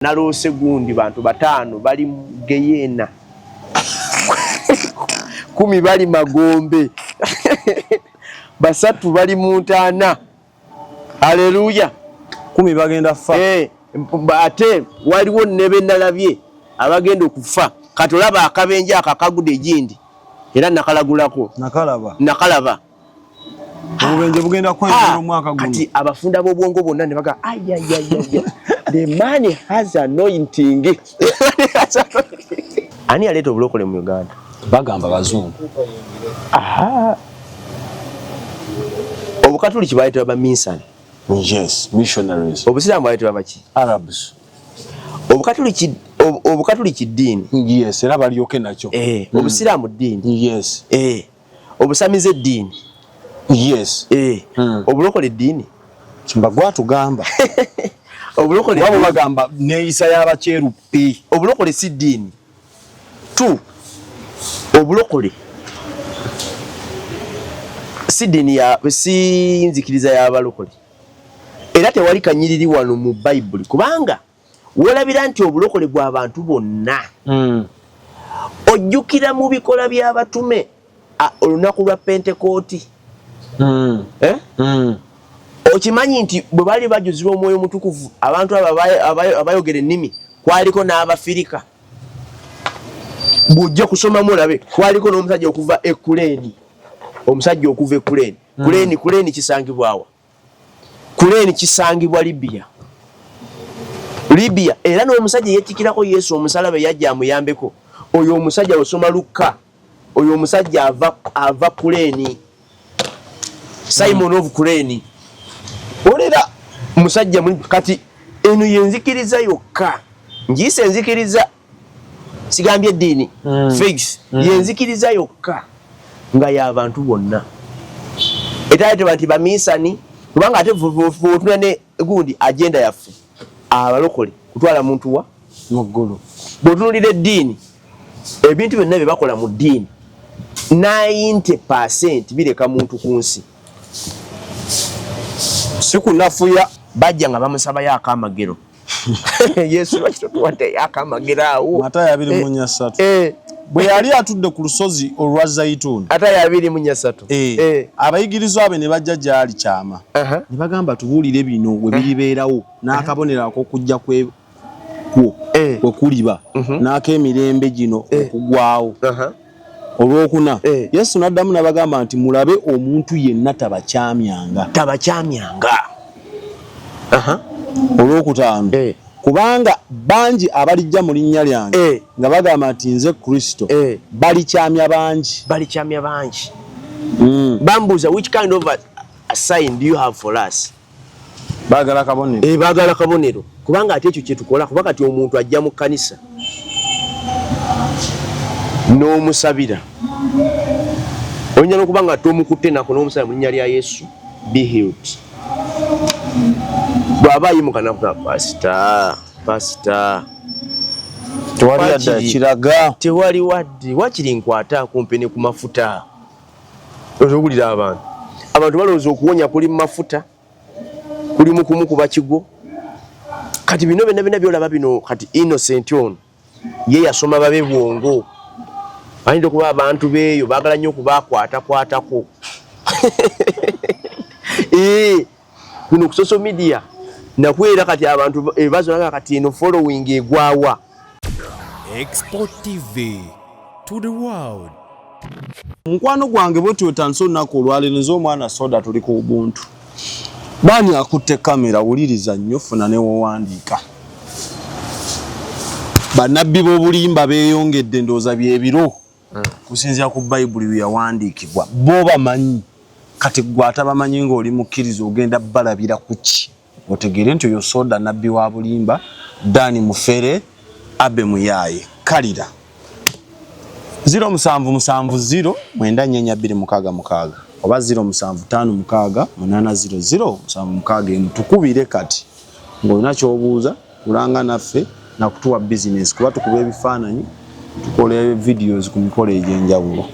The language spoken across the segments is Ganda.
Naloose gundi bantu bataano bali mu geyeena, 10 bali magombe, 3 bali mu ntaana. Aleluya. 10 bagenda fa. Ate waliwo ne be nalabye abagenda okufa. Kati olaba akabenje ako akagudde egindi era nakalagulako. Nakalaba. Nakalaba. Obubenje bugenda kweyongera omwaka guno. Kati abafunda b'obwongo bonna ne bagamba, ayayayaya, the man has anointing. Ani yaleeta obulokole mu Uganda? Bagamba bazungu. Aha. Obukatuliki baleetebwa ba minsani. Yes, missionaries. Obusiraamu baleetebwa baki? Arabs. Obukatuliki ddiini. Yes, era balyoke nakyo. Obusiraamu ddiini. Yes. Obusamize ddiini. Yes. Obulokole ddiini. Kimba gwatugamba. Obulokole wabo bagamba neeyisa y'abakyeruppe. Obulokole si ddiini. 2 obulokole si ddiini ya si nzikiriza y'abalokole. Era tewali kanyiriri wano mu Bayibuli kubanga wolabira nti obulokole bw'abantu bonna. Ojjukira mu bikola by'abatume olunaku lwa Pentekooti. Okimanyi nti bwe baali bajjuzibwa Omwoyo Omutukuvu abantu abo abayogera ennimi kwaliko n'Abafirika. Bw'ojja kusomamu olabe kwaliko n'omusajja okuva e Kuleeni. Omusajja okuva e Kuleeni. Kuleeni kisangibwa wa? Kuleeni kisangibwa Libya. Libya era n'omusajja yeetikirako Yesu omusalaba yajja amuyambeko. Oyo omusajja osoma Lukka. Oyo omusajja ava Kuleeni. Simon of Kuleeni. Olera musajja kati eno yenzikiriza yokka. Njiyise enzikiriza sigambye eddiini. Faith yenzikiriza yokka nga y'abantu bonna. Etayetebwa nti baminsani kubanga ate bw'otunula ne gundi agenda yaffe abalokole kutwala muntu wa mu ggulu. Bw'otunuulira eddiini ebintu byonna bye bakola mu ddiini 90% bireka muntu ku nsi. Si kunafuya. Bajja nga bamusabayo akamagero. Yesu lwaki totuwaddeyo akamagero awo? Matayo 23. Bwe yali atudde ku lusozi olwa Zayituuni. Matayo 23. Abayigirizwa be ne bajja gy'ali kyama. Ne bagamba tubuulire bino we biribeerawo n'akabonero ak'okujja kwe kwo we kuliba n'ak'emirembe gino okugwawo. Olwokuna Yesu n'addamu n'abagamba nti mulabe omuntu yenna tabakyamyanga. Tabakyamyanga. Olwokutaano kubanga bangi abalijja mu linnya lyange nga bagamba nti nze Kristo balikyamya bangi. Balikyamya bangi. Bambuuza which kind of a sign do you have for us? Baagala kabonero. Baagala kabonero kubanga ate ekyo kye tukola kuba kati omuntu ajja mu kkanisa n'omusabira oyinza n'okuba nga tomukutte nako n'omusabira mu linnya lya Yesu be healed. Bw'aba ayimuka nakuga pasita pasita tewali wadde akiraga tewali wadde wakiri nkwata kumpi ne ku mafuta. Owulira abantu balowooza okuwonya kuli mu mafuta kuli mu kumukuba kigwo. Kati bino byonna byonna byolaba bino kati Innocent ono ye yasoma babe bwongo ayinza okuba abantu beeyo baagala nnyo okubakwatakwatako. Kuno ku social media nakwera kati abantu bazolaga kati eno following egwawa. Export TV to the world. Mukwano gwange bwe twetandise olunaku olwaleero nze omwana soda tuli ku Ubuntu. Baani akutte kamera wuliriza nnyo funa ne wowandiika. Bannabbi b'obulimba beeyongedde ndowooza by'ebiro kusinziira ku Bayibuli bwe yawandiikibwa. Bo bamanyi kati ggwe atabamanyi ng'oli mukkiriza ogenda balabira ku ki? Otegeere nti oyo soda nabbi wa bulimba, Dan Mufere, Abe Muyaaye. Kalira 0770 94 266 oba 0756 800 761 tukubire kati ng'olina ky'obuuza kulanga naffe nakutuwa bizinesi kuba tukuba ebifaananyi tukola videos ku mikolo egy'enjawulo.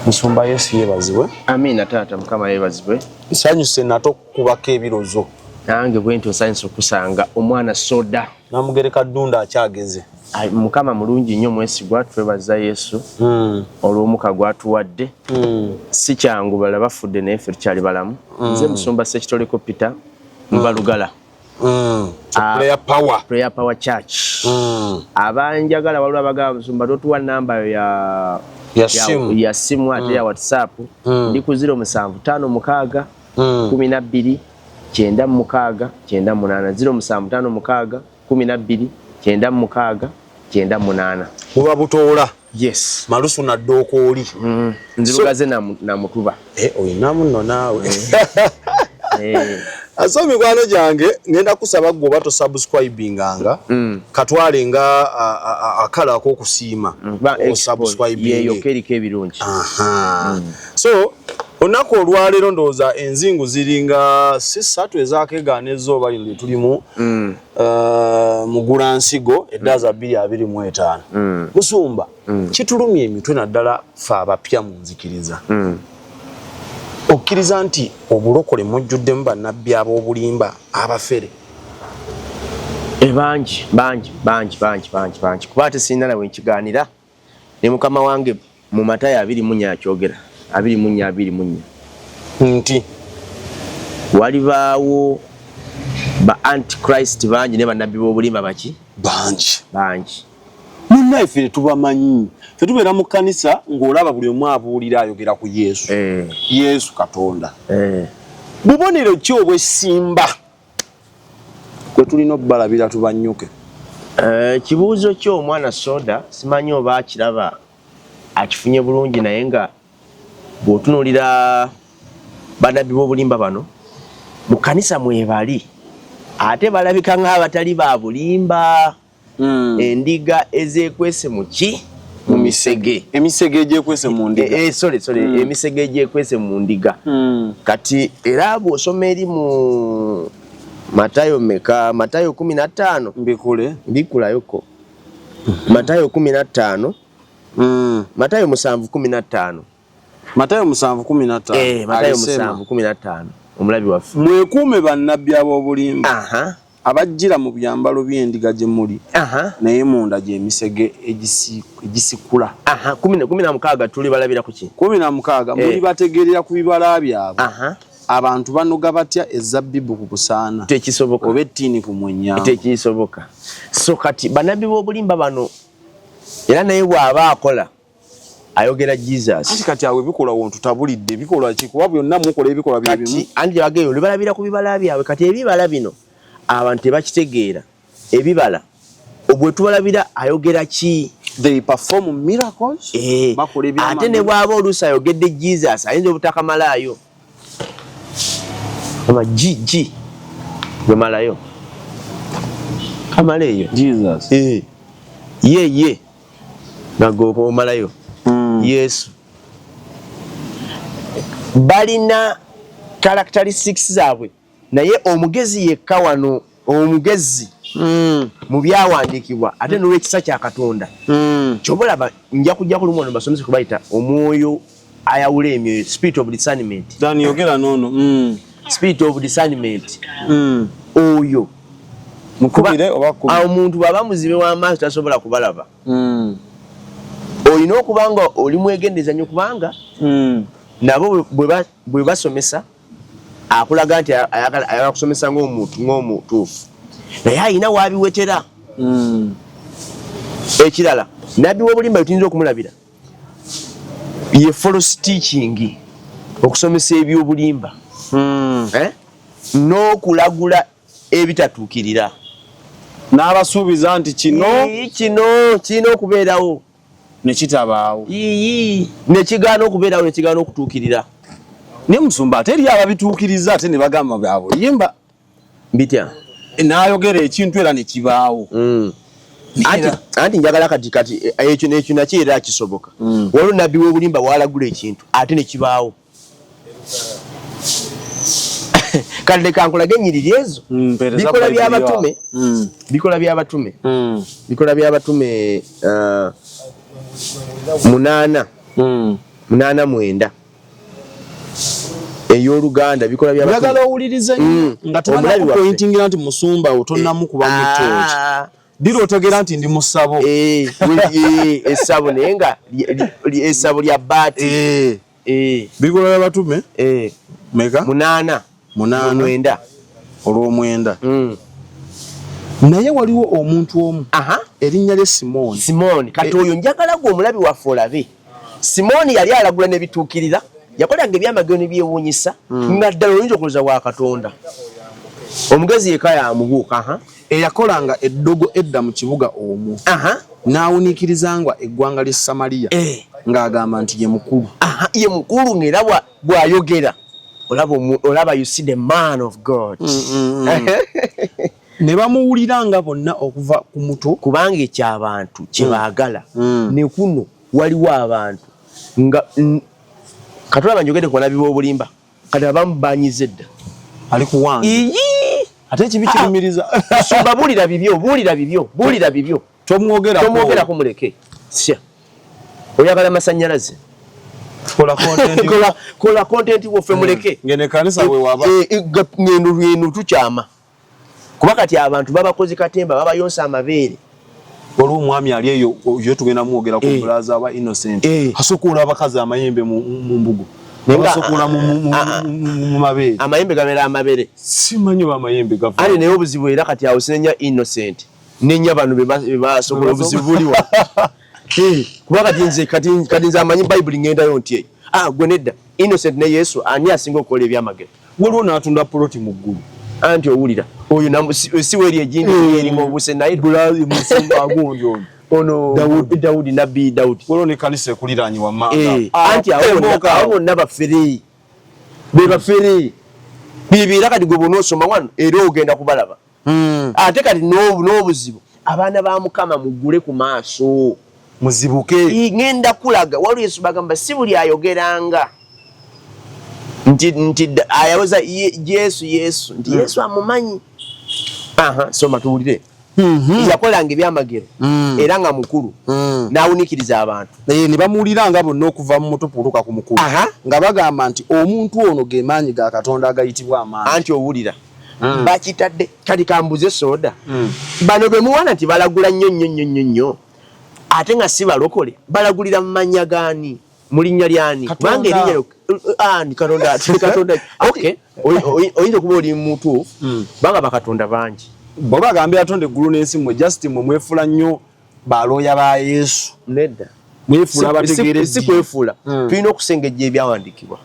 Musumba Yesu yeebazibwe. Amiina taata, Mukama yeebazibwe. Nsanyuse nate okukubako ebirozo. Nange bwentyo nsanyuse okusanga omwana soda. Namugereka Ddunda akyageze. Mukama mulungi nnyo mwesigwa, twebaza Yesu olw'omuka gw'atuwadde. Si kyangu, balala bafudde naye ffe tukyali balamu. Nze Musumba Ssekitoleko Peter Mbalugala. Prayer Power. Prayer Power Church. Abanjagala waliwo abagamba Musumba totuwa namba yo ya simu ate ya WhatsApp. Ndi ku 0756 12 96 98 0756 12 96 98. Buba butoola. Yes. Malusu na dookooli. Nzirugaze na mutuba. Olina muno naawe. So mikwano gyange ngenda kusaba gwe oba tosubscribinganga katwale nga akala ak'okusiima osubscribinge. Yeeyo keriko ebirungi. So olunaku olwaleero ndowooza enzingu ziringa si ssatu ezaakegaana ezzooba lino lye tulimu Mugulansigo eddaaza 2025. Musumba, kitulumya emitwe naddala ffe abapya mu nzikiriza. Okkiriza nti obulokole mujjuddemu bannabbi ab'obulimba abafere? Bangi bangi bangi bangi bangi bangi, kuba ate sirina nawe nkigaanira ne mukama wange mu Matayo 24 akyogera 24 24 nti walibaawo ba antichrist bangi ne bannabbi b'obulimba baki bangi bangi. Munnaye ffe tubamanyi, ffe tubeera mu kkanisa ng'olaba buli omu abuulira ayogera ku Yesu. Yesu Katonda. Bubonero ki obw'essimba kwe tulina okubalabira tubanyuke? Kibuuzo kyo omwana soda simanyi oba akiraba akifunye bulungi, naye nga bw'otunuulira bannabbi b'obulimba bano mu kkanisa mwebali ate balabika ng'abatali ba bulimba. Endiga ezeekwese mu ki? Mu misege. Emisege egyekwese mu ndiga. Sorry, emisege egyekwese mu ndiga. Kati era bw'osoma eri mu Matayo meka, Matayo 15. Mbikule. Mbikulayoko. Matayo 15. Matayo 7:15. Matayo 7:15. Matayo 7:15. Omulabi waffe. Mwekuume bannabbi ab'obulimba. Abajjira mu byambalo by'endiga gye muli. Naye munda gy'emisege egisikula. 16 tuli balabira ku ki? 16 muli bategeerera ku bibala byabwe. Abantu banoga batya ezabbibu ku busaana? Tekisoboka. Oba ettiini ku mwenyango? Tekisoboka. So kati bannabbi b'obulimba bano era naye bw'aba akola ayogera Jesus. Anti kati awo ebikolwa wontutabulidde, ebikolwa ki? Kuba byonna mukola ebikolwa bye bimu. Kati anti bageyo libalabira ku bibala byabwe. Kati ebibala bino abantu tebakitegeera. Ebibala obwe tubalabira ayogera ki? They perform miracles. Bakola ebyamagero. Ate ne bw'aba oluusi ayogedde Jesus ayinza obutakamalaayo. Ama G G gwe malayo. Kamaleyo. Jesus. Ye nago omalayo. Yesu. Balina characteristics zaabwe naye omugezi yekka wano omugezi mu byawandiikibwa ate n'olwekisa kya Katonda. Ky'obalaba nja kujja ku lumu wano basomese kubayita omwoyo ayawula emyoyo, spirit of discernment. Dani yogera nono. Spirit of discernment. Oyo mukubire oba kubire. Omuntu bw'aba muzibe w'amaaso tasobola kubalaba. Olina okuba nga oli mwegendereza nnyo kubanga nabo bwe basomesa akulaga nti ayagala kusomesa ng'omuntu ng'omutuufu naye alina w'abiwetera. Ekirala nabbi w'obulimba tuyinza okumulabira ye false teaching, okusomesa ebyobulimba n'okulagula ebitatuukirira n'abasuubiza nti kino kino kirina okubeerawo ne kitabaawo, ne kigaana okubeerawo, ne kigaana okutuukirira. Naye musumba ate eri ababituukiriza ate ne bagamba bya bulimba bitya n'ayogera ekintu era ne kibaawo. Anti njagala kati ekyo n'ekyo nakyo era kisoboka. Waliwo nabbi w'obulimba w'alagula ekintu ate ne kibaawo. Kati leka nkulage ennyiriri ezo. Bikola by'abatume. Bikola by'abatume. Bikola by'abatume 8. 8 9. Ey'oluganda bikola by'abatume. Njagala owulirize nnyo nga Omulabi waffe. Tebanakupointingira nti musumba wo tonnamukuba mu ttooki. Dira otegeera nti ndi mu ssabo. Essabo naye nga essabo lya bbaati. Bikolwa by'abatume meka? 8. 8. 9. Olw'omwenda. Naye waliwo omuntu omu erinnya lye Simooni. Simooni kati oyo njagala gwe omulabi waffe olabe. Simooni yali alagula ne bituukirira, yakolanga ebyamagero ne byewuunyisa, nga ddala oyinza okulowooza wa Katonda. Omugezi yekka y'amubuuka. Eyakolanga eddogo edda mu kibuga omwo, n'awuniikirizanga eggwanga ly'e Samaliya, ng'agamba nti ye mukulu. Aha, ye mukulu ng'era bw'ayogera olaba olaba, you see the man of God. Ne bamuwuliranga bonna okuva ku muto. Kubanga ekyabantu kye baagala ne kuno waliwo abantu nga katulaba njogedde ku banabi b'obulimba, kati abamu banyize dda. Ali ku wange. Iyi! Ate ekibi kirumiriza. Sumba, buulira bibyo, buulira bibyo, buulira bibyo. Tomwogerako. Tomwogerako, muleke. Sya oyagala masanyalaze. Kola content. Kola content woffe, muleke. Ngene kanisa we waba. Ngendo lweno tukyama kuba kati abantu babakoze katemba, babayonsa amabeere. Waliwo omwami ali eyo yo tugenda mwogera ku bulaza wa Innocent. Asukula abakazi amayembe mu mbugo. Basukula mu mabeere. Amayembe gabeera amabere. Simanyi oba amayembe gava. Ali naye obuzibu era kati awo sinenya Innocent, nenya bano bebasobola obuzibu buliwa. Kuba kati nze kati nze amanyi Bayibuli ngendayo nti eyo, ah, gwe nedda. Innocent ne Yesu, ani asinga okukola ebyamagero? Waliwo n'atunda poloti mu ggulu. Anti owulira oyo si weeri egindi erimu obuse naye. Bulazi musumba agundi ono. Ono Dawudi. Dawudi, nabbi Dawudi. Waliwo ne kanisa ekuliraanye wammanga. Anti awo awo bonna bafere, be bafere bibiira. Kati gwe bw'onoosoma wano era ogenda kubalaba. Ate kati n'obuzibu, abaana ba Mukama, muggule ku maaso. Muzibuke. Ŋŋenda kulaga waliwo Yesu bagamba si buli ayogeranga nti ayawoza Yesu, Yesu, nti Yesu amumanyi. Aha, soma tuwulire. Yakolanga ebyamagero era nga mukulu, n'awunikiriza abantu. Ne bamuwuliranga bonna okuva mu muto puluka ku mukulu, nga bagamba nti omuntu ono ge maanyi ga Katonda agayitibwa amaanyi. Anti owulira bakitadde. Kati kambuze soda, bano be muwana nti balagula nnyo nnyo nnyo nnyo nnyo ate nga si balokole, balagulira mu mannya gaani, mu linnya lyani? Kubanga erinnya ani? Katonda ati Katonda, okay, oyinza okuba oli mutuufu kubanga bakatonda bangi. Bwe bagambye atonda eggulu n'ensi, mmwe just mmwe mwefuula nnyo balooya ba Yesu. Nedda. Mwefuula abategeera. Si kwefuula, tulina okusengejja ebyawandiikibwa.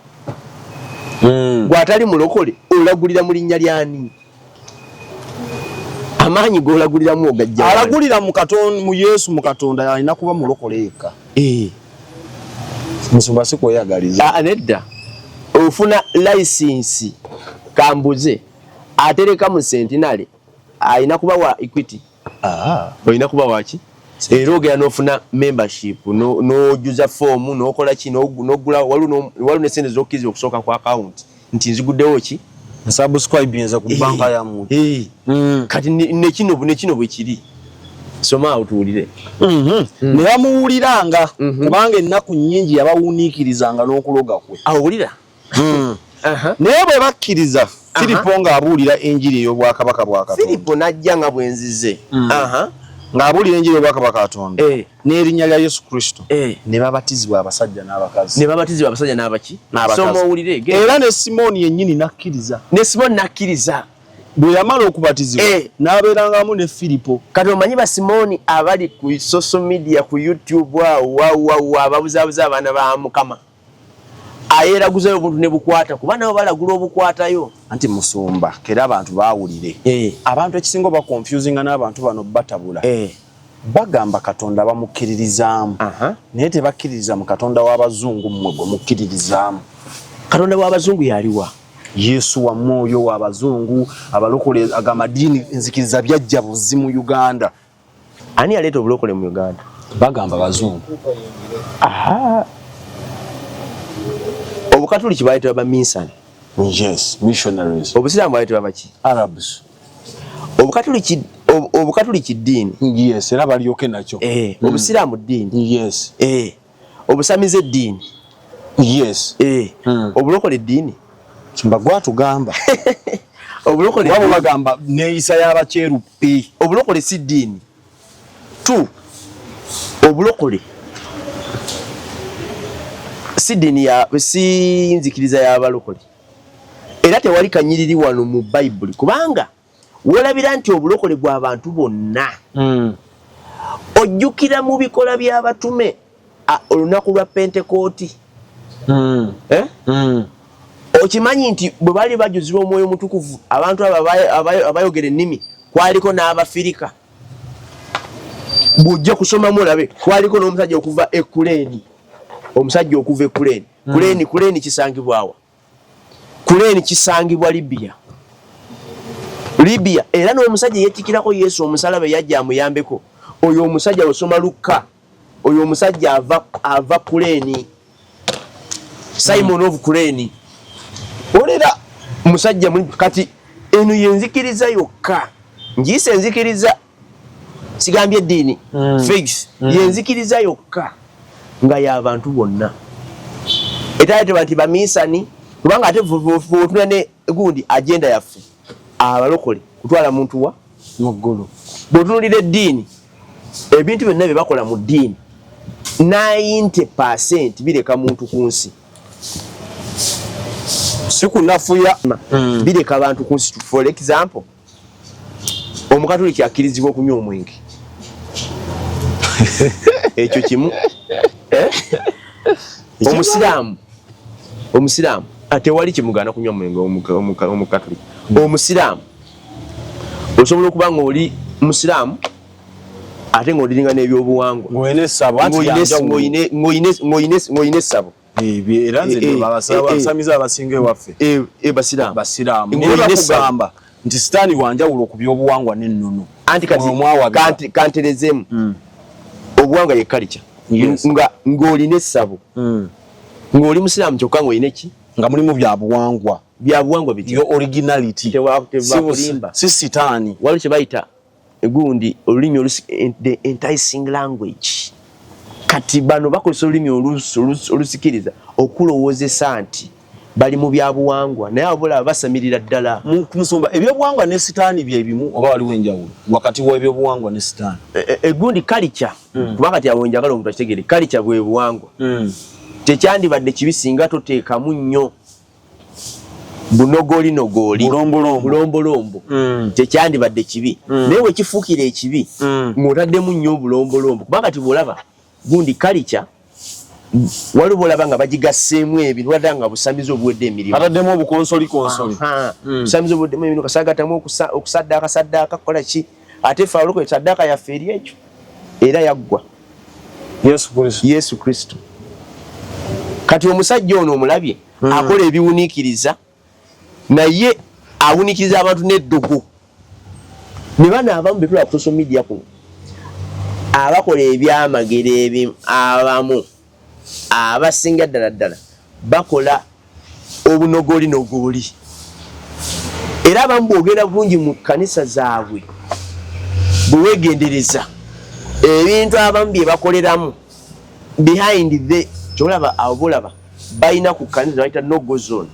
Gw'atali mulokole olagulira mu linnya lyani? Amaanyi g'olaguliramu ogajja? Alagulira mu Katonda, mu Yesu, mu Katonda alina kuba mulokole yekka. Musumba, si kweyagaliza. Ah, nedda, ofuna license. Kambuze, atereka mu Centenary alina kuba wa Equity? Olina kuba waki? Era ogenda n'ofuna membership, n'ojuza foomu, n'okola ki, n'ogula. Waliwo ne sente z'okkiriza okusooka ku account nti nziguddewo ki. Nsubscribinze ku banka ya muntu. Kati nekino bwe kiri. Soma awo tuwulire. Ne bamuwuliranga kubanga ennaku nnyingi yabawuniikirizanga n'okuloga kwe. Awulira. Naye bwe bakkiriza Firipo ng'abuulira enjiri ey'obwakabaka bwa Katonda. Firipo n'ajja nga bwenzize. Ng'abuulira enjiri ey'obwakabaka Katonda n'erinnya lya Yesu Kristo, ne babatizibwa abasajja n'abakazi. Ne babatizibwa abasajja n'abaki? N'abakazi. Soma owulire. Era ne Simooni yennyini n'akkiriza. Ne Simooni n'akkiriza. Bwe yamala okubatizibwa, n'abeerangamu ne Firipo. Kati omanyi basimooni abali ku social media, ku YouTube awo wawawa, ababuzaabuza abaana ba Mukama, ayeeraguzayo obuntu ne bukwata, kuba nabo balagula obukwatayo. Anti musumba, kera abantu baawulire. Abantu ekisinga oba confusinga n'abantu bano batabula. Bagamba Katonda bamukkiririzaamu, naye tebakkiririza mu Katonda w'abazungu mmwe gwe mukkiririzaamu. Katonda w'abazungu yaliwa? Yesu wammwe oyo w'abazungu, abalokole agamadiini enzikiriza byajja buzi mu Uganda. Ani yaleeta obulokole mu Uganda? Bagamba bazungu. Obukatuliki baleetebwa baminsani. Yes, missionaries. Obusiraamu baleetebwa baki? Arabs. Obukatuliki ddiini. Yes, era balyoke nakyo. Obusiraamu ddiini. Obusamize eddiini. Obulokole eddiini. Kimba gwatugamba. Obulokole wabo bagamba neeyisa y'abakyeruppe. Obulokole si ddiini. Two, obulokole si ddiini ya si nzikiriza y'abalokole, era tewali kanyiriri wano mu Bayibuli, kubanga wolabira nti obulokole bw'abantu bonna. Ojjukira mu bikola by'abatume, olunaku lwa Pentekooti, eh? Okimanyi nti bwe baali bajuzibwa Omwoyo Omutukuvu, abantu abo abayogera ennimi, kwaliko n'Abafirika. Bw'ojja kusomamu olabe kwaliko n'omusajja okuva e Kuleeni, omusajja okuva e Kuleeni. Kuleeni, Kuleeni kisangibwawa? Kuleeni kisangibwa Libya, Libya. Era n'omusajja yeetikirako Yesu omusalaba yajja amuyambeko, oyo omusajja, osoma Lukka, oyo omusajja ava Kuleeni, Simon of Kuleeni. Olera musajja kati eno yenzikiriza yokka ngiyise enzikiriza, sigambye eddiini, faith, yenzikiriza yokka nga y'abantu bonna, etaletebwa nti baminsani, kubanga ate bwotuna ne gundi agenda yaffe abalokole kutwala muntu wa mu ggulu. Bw'otunulira eddiini, ebintu byonna bye bakola mu ddiini, 90% bireka muntu ku nsi. Si kunafuya. Bireka abantu ku nsi. For example, Omukatuliki akkirizibwa okunywa omwenge, ekyo kimu. Eh? Omusiraamu tewali kimugaana kunywa mwenge. Omukatuliki, omusiraamu, osobola okuba nga oli musiraamu ate ng'oliringa n'ebyobuwangwa, ng'olina essabo anti byanjawulo. Ng'olina essabo. Era nze abasamize abasinga ewaffe basiraamu. Basiraamu. Ng'olina naye essabo. Bakugamba nti sitaani wanjawulo ku byobuwangwa n'ennono. Anti kati Omwawabira. Kanterezeemu, obuwangwa ye culture. Nga ng'olina essabo, ng'oli musiraamu kyokka ng'olina eki nga mulimu byabuwangwa. Byabuwangwa bitya? Yo originality. Tebakulimba. Si sitaani. Waliwo kye bayita gundi olulimi the enticing language. Kati bano bakozesa olulimi olusikiriza okulowoozesa nti bali mu byabuwangwa, naye abo bolaba basamirira ddala. Musumba, ebyobuwangwa ne sitaani bye bimu oba waliwo enjawulo wakati w'ebyobuwangwa ne sitaani? Egundi culture, kuba kati awo njagala omuntu akitegere, culture bwe buwangwa. Tekyandibadde kibi singa toteekamu nnyo bunogolinogooli. Bulombolombo. Bulombolombo. Tekyandibadde kibi, naye wekifuukira ekibi ng'otaddemu nnyo obulombolombo, kubanga kati bw'olaba gundi culture, waliwo bolaba nga bagigasseemu ebintu wadda nga busamize obuwedde emirimu. Ataddemu obukonsoli konsoli. Busamize obuweddemu emirimu, kasagatamu okusaddaaka saddaaka, kukola ki, ate ffe abalokole saddaaka yaffe eri ekyo era yaggwa. Yesu Kristo. Yesu Kristo. Kati omusajja ono omulabye, akola ebiwuniikiriza, naye awuniikiriza abantu n'eddogo, ne bano abamu betulaba ku social media kuno abakola ebyamagero ebimu, abamu abasinga ddala ddala bakola obunogolinogooli, era abamu bwogenda bulungi mu kkanisa zaabwe, bwe weegendereza ebintu abamu bye bakoleramu behind the kyolaba, abo bolaba balina ku kkanisa bayita no go zone.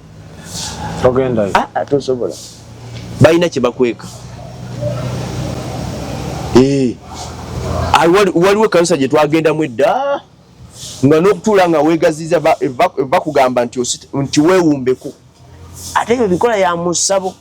Togendayo. Ah, ah, tosobola, balina kye bakweka. Waliwo ekkanisa gye twagendamu edda nga n'okutuula nga weegaziza bakugamba nti weewumbeko, ate ebyo bikola ya mu ssabo.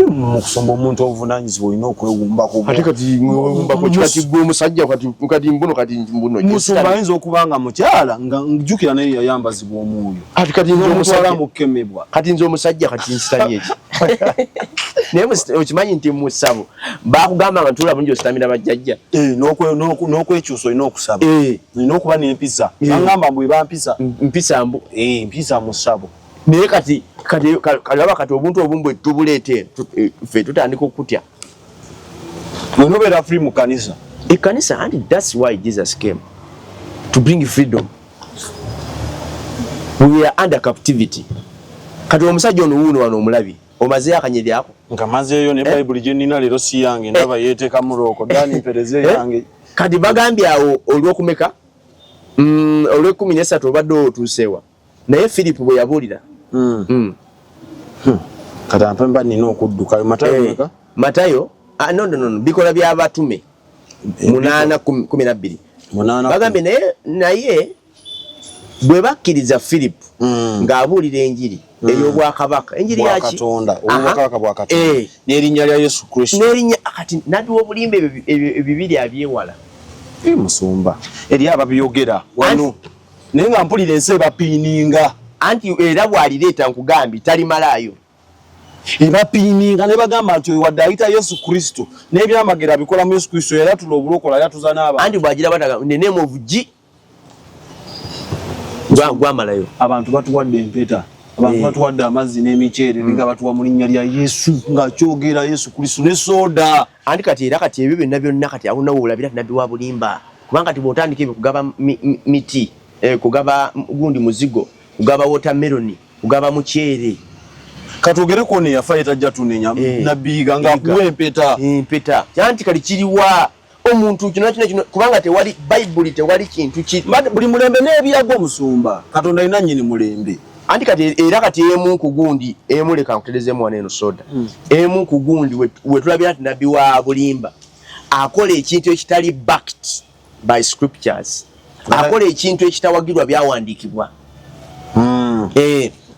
Mu kusoma omuntu obuvunanyizibwa olina okwewumbako. Ate kati wewumbako kati gwe omusajja, kati mbuno, kati mbuno. Musumba ayinza okuba nga mukyala nga njjukira naye yayambazibwa omwoyo. Ati kati nze omutwala omusajja mukemebwa. Kati nze omusajja kati nsitamye ki? Naye okimanyi nti mu ssabo bakugamba nga ntuula bulungi, ositamira bajjajja. Eh, n'okwekyusa olina okusaba. Olina okuba n'empisa. Baŋŋamba mbu eba mpisa. Mpisa mbu. Eh, mpisa mu ssabo. Naye kati olaba kati obuntu obumu bwe tubuleeta eno, ffe tutandika okutya. Olina obeera free mu kkanisa. Ekkanisa, and that's why Jesus came to bring freedom. We are under captivity. Kati omusajja ono wuuno wano omulabi, omazeeyo akanyeri ako? Nga mazeeyo ne Bayibuli gye nnina leero si yange, ndaba yeeteekamu looko dani mpereze yange. Kati bagambye awo olwokumeka, olwekumi nesatu obadde otuuseewa? Naye Philip bwe yabuulira. Kati ampa mba nina okuddukayo. Matayo meka? Matayo, ah, no, no, no, no. Bikola by'abatume 8:12. 8. Bagambye naye bwe bakkiriza Philip ng'abuulira enjiri ey'obwakabaka, enjiri Bwa yaki? Katonda, obwakabaka bwa Katonda. N'erinnya lya Yesu Kristo. N'erinnya. Kati nabbi w'obulimba ebyo bibiri abyewala. Musumba, eri ababyogera wano naye nga mpulira ensi ebapiininga. Anti era bw'alireeta, nkugambye, talimalaayo. Ebapiininga ne bagamba nti oyo wadde ayita Yesu Kristo n'ebyamagero abikola mu Yesu Kristo, era tula obulokola yatuza n'abantu. Anti bw'agira bataga the name of G gwamalayo. Abantu batuwadde empeta, abantu batuwadde amazzi n'emiceere, nga batuwa mu linnya lya Yesu, nga kyogera Yesu Kristo ne soda. Anti kati era kati ebyo byonna byonna, kati awo nawe olabira nti nabbi wa bulimba, kubanga kati bw'otandika ebyo kugaba miti, kugaba gundi muzigo, kugaba watermelon, kugaba muceere. Katwogereko ne yafa yetajja tunenya. Nabbiyiga ng'akuwa empeta. Empeta. Anti kati kiriwa omuntu kino kino kino, kubanga tewali Bayibuli, tewali kintu ki. Buli mulembe n'ebirago, omusumba. Katonda alina nnyini mulembe. Anti kati era kati emu ku gundi emu, leka nkuterezemu wano eno soda, emu ku gundi wetulabira nti nabbi wa bulimba akola ekintu ekitali backed by scriptures, akola ekintu ekitawagirwa byawandiikibwa.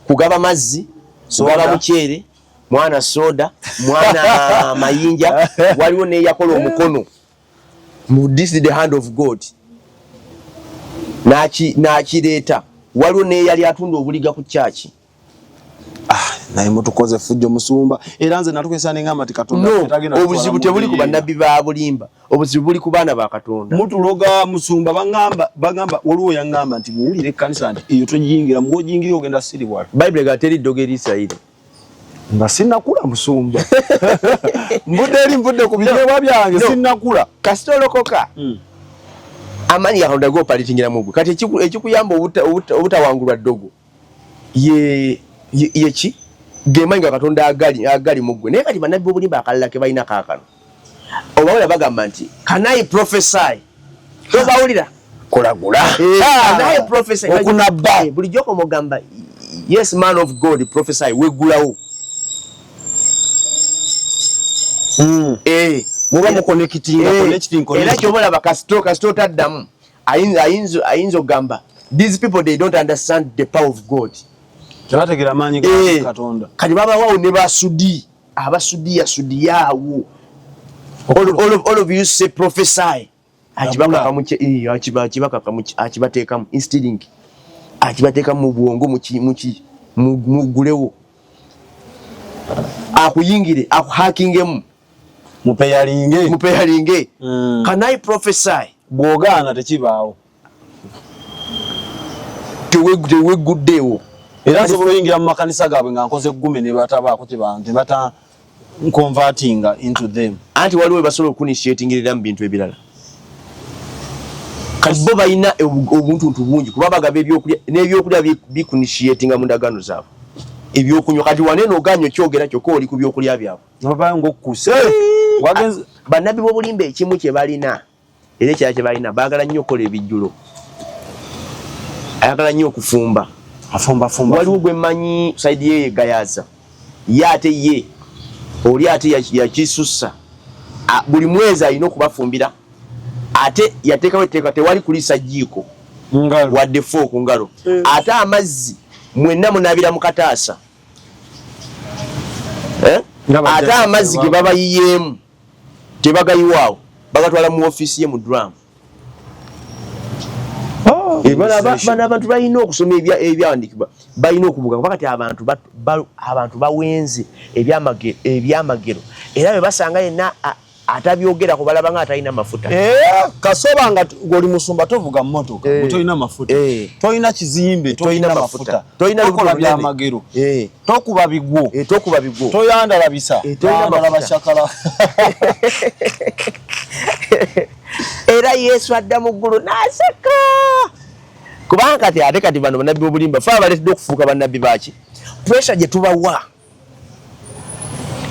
Kugaba mazzi, kugaba muceere, mwana soda, mwana mayinja. Waliwo neyakola omukono mu "This is the hand of God" n'akireeta. Waliwo neyali atunda obuliga ku kyaki. Naye mutukoze fujjo, musumba. Era nze natukwesa nengamba nti Katonda No, tagenda obuzibu kutwala tebuli ku mu bannabbi ba bulimba, obuzibu buli ku baana ba Katonda. Mutuloga, musumba. Bagamba waliwo yaŋŋamba nti bw'owulira ekkanisa nti eyo togiyingira, muwogiyingira ogenda siriwala. Bayibuli ega teri ddogo eri Isirayiri. Nga sinnakula, musumba, nvudde eri, nvudde ku binyeebwa byange. No. Sinnakula. Kasita olokoka, amaanyi ga Katonda gopalitingira mu gwe. Kati ekikuyamba obutawangulwa ddogo ye ki gemaanyi ga Katonda agali mu ggwe. Naye kati bannabbi b'obulimba akalala ke balina kaakano, obawulira bagamba nti, "Can I prophesy?" Tobawulira? Kulagula. "Can I prophesy?" Okunabba. Bulijjo komugamba, "Yes, man of God, prophesy," weggulawo. Muba muconnectinga. Connecting, Era connecting. kyobalaba kasito otaddamu, ayinza okugamba, "These people, they don't understand the power of God." Tebategera amaanyi ga Katonda. Kati babawawo ne basudi abasudiya sudiyaawo, all of you say, "Prophesy." Akibakaka, akibateekamu instilling, akibateekamu mu bwongo, mugulewo akuyingire, akuhackingemu. Mupeyalinge. Mupeyalinge. "Can I prophesy?" Bw'ogaana tekibaawo. Tewegguddeewo. Era nsobola oyingira mu makanisa gaabwe nga nkoze eggume ne batabaako ne bata convertinga into them. Anti waliwo webasobola okuinitiatingirira mu bintu ebirala. Kati bo balina obuntuntu bungi, kuba bagaba ebyokulya n'ebyokulya bikuinitiatinga mu ndagaano zaabwe, ebyokunywa. Kati waneeno oganye okyogera, kyokka oli ku byokulya byabwe. Nababayo ng'okkuse wagenze. Bannabbi b'obulimba ekimu kye balina, era ekirala kye balina, baagala nnyo okukola ebijjulo, ayagala nnyo okufumba. Afumbafumba. Waliwo gwe mmanyi side ye Gayaza, ye ate ye oli ate yakisussa. Buli mwezi alina okubafumbira, ate yateekawo etteeka, tewali kuliisa jjiiko ngalo wadde fork ngalo. Ate amazzi mwenna munaabira mu kataasa. Eh? Nga bajja Ate amazzi ge babayiyeemu tebagayiwaawo, bagatwala mu ofiisi ye mu drum. Bano abantu balina okusoma ebyawandiikibwa, balina okubuga, kuba kati abantu bawenze ebyamagero, era bwe basanga yenna atabyogerako balaba nga atalina mafuta. Eh, kasoba nga goli musumba, tovuga mmotoka, tolina mafuta, tolina kizimbe, tolina mafuta, tolina tokola lubuto lunene. Byamagero, tokuba bigwo, tokuba bigwo, toyandala bisa, tolina yandala mafuta. Bakyakala. Era Yesu adda mu ggulu n'aseka, kubanga kati ate kati bano bannabbi b'obulimba fe abaleetedde okufuuka bannabbi baki pressure gye tubawa.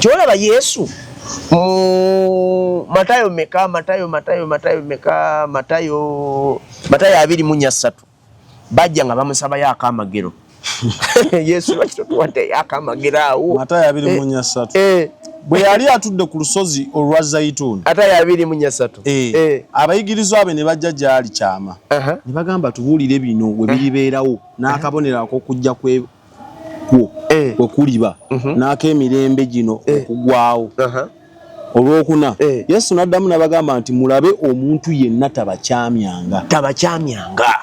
Kyolaba Yesu mu Matayo meka, Matayo, Matayo, Matayo meka, Matayo, Matayo 24, bajja nga bamusabayo akamagero. Yesu lwaki totuwaddeyo akamagero awo? Matayo 23. Bwe yali atudde ku lusozi olwa Zayituuni. Matayo 23. Abayigirizwa be ne bajja gy'ali kyama. Ne bagamba, tubuulire bino we biribeerawo n'akabonero ak'okujja kwe kwo we kuliba n'ak'emirembe gino okugwawo. Olwokuna, Yesu n'addamu n'abagamba nti mulabe omuntu yenna tabakyamyanga. Tabakyamyanga.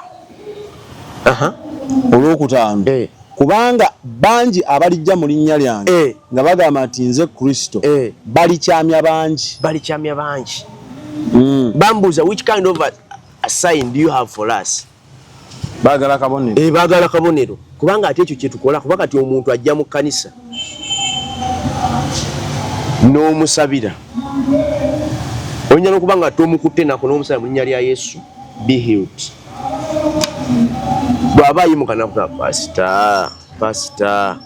Olwokutaano, kubanga bangi abalijja mu linnya lyange nga bagamba nti nze Kristo, balikyamya bangi. Balikyamya bangi. Bambuuza, which kind of a sign do you have for us? Baagala kabonero. Baagala kabonero, kubanga ate ekyo kyetukola. Kuba kati omuntu ajja mu kkanisa n'omusabira, oyinza n'okuba nga tomukutte nako n'omusabira mu linnya lya Yesu, be healed. Bw'aba ayimuka nakuga, pasita, pasita,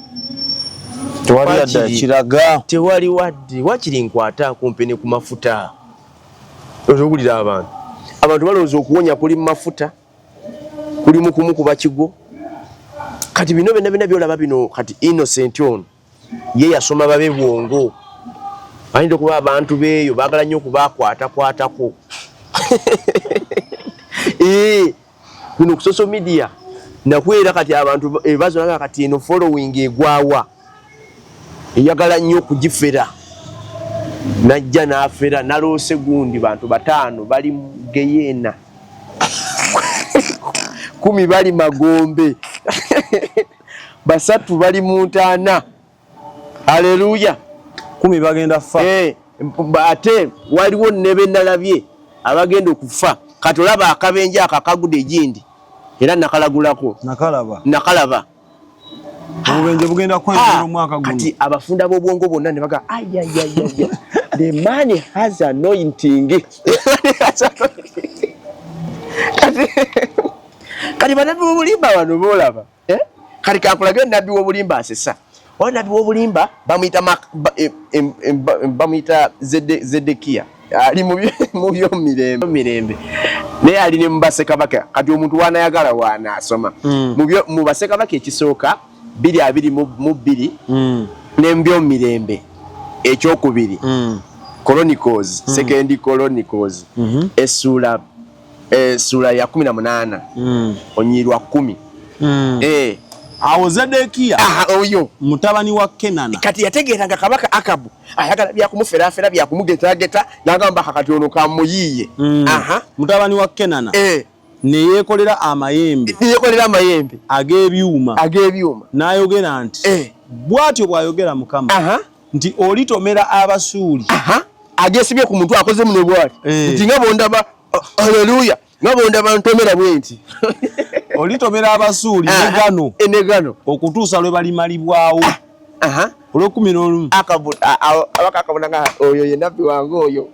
tewali yadde akiraga. Tewali wadde wakiri nkwata kumpi ne ku mafuta. Owulira abantu balowooza okuwonya kuli mu mafuta, kuli mu kumukuba kigwo. Kati bino byonna byonna byolaba bino, kati Innocent ono ye yasoma babe bwongo, ayinza okuba abantu beeyo baagala nnyo okubakwatakwatako kuno ku social media nakwera. Kati abantu ebazolaga kati eno following egwawa, eyagala nnyo okugifera, najja n'afera. Naloose gundi bantu 5 bali mu geyeena, 10 bali magombe, 3 bali mu ntaana. Aleluya. 10 bagenda fa. Ate waliwo nebe nalabye abagenda okufa. Kati olaba akabenje ako akagudde egindi, era nakalagulako. Nakalaba. Nakalaba. Obubenje bugenda kweyongera omwaka guno. Kati abafunda b'obwongo bonna ne baga, ayayayaya, the man has anointing. Kati banabbi b'obulimba bano boolaba, eh? Kati kankulage nabbi w'obulimba asesa. Oba nabbi w'obulimba bamuyita bamuyita Zedekiya, ali mu byomirembe mirembe, naye ali ne mu bassekabaka. Kati omuntu wanayagala wanaasoma mu bassekabaka ekisooka 2:22 ne mu byomirembe ekyokubiri, Chronicles, Second Chronicles, essuula ya 18 onyirwa 10. Awo Zedekiya oyo mutabani wa Kenana. Kati yategeera nga kabaka Akabu ayagala byakumuferafera, byakumugetageta, nagamba kati ono kamuyiiye. Mutabani wa Kenana ne yeekolera amayembe. Neyekolera amayembe ag'ebyuma. Ag'ebyuma. N'ayogera nti, bw'atyo bw'ayogera Mukama nti olitomera Abasuuli. Agesibye ku muntu akoze muno bw'ati nti nga bondaba, aleluya, nga bondaba ntomera bwe nti. Olitomera Abasuuli ne gano ne gano okutuusa lwe balimalibwawo. Olwekumi n'olumu. Abaka akabona nga oyo ye nabbi wange oyo.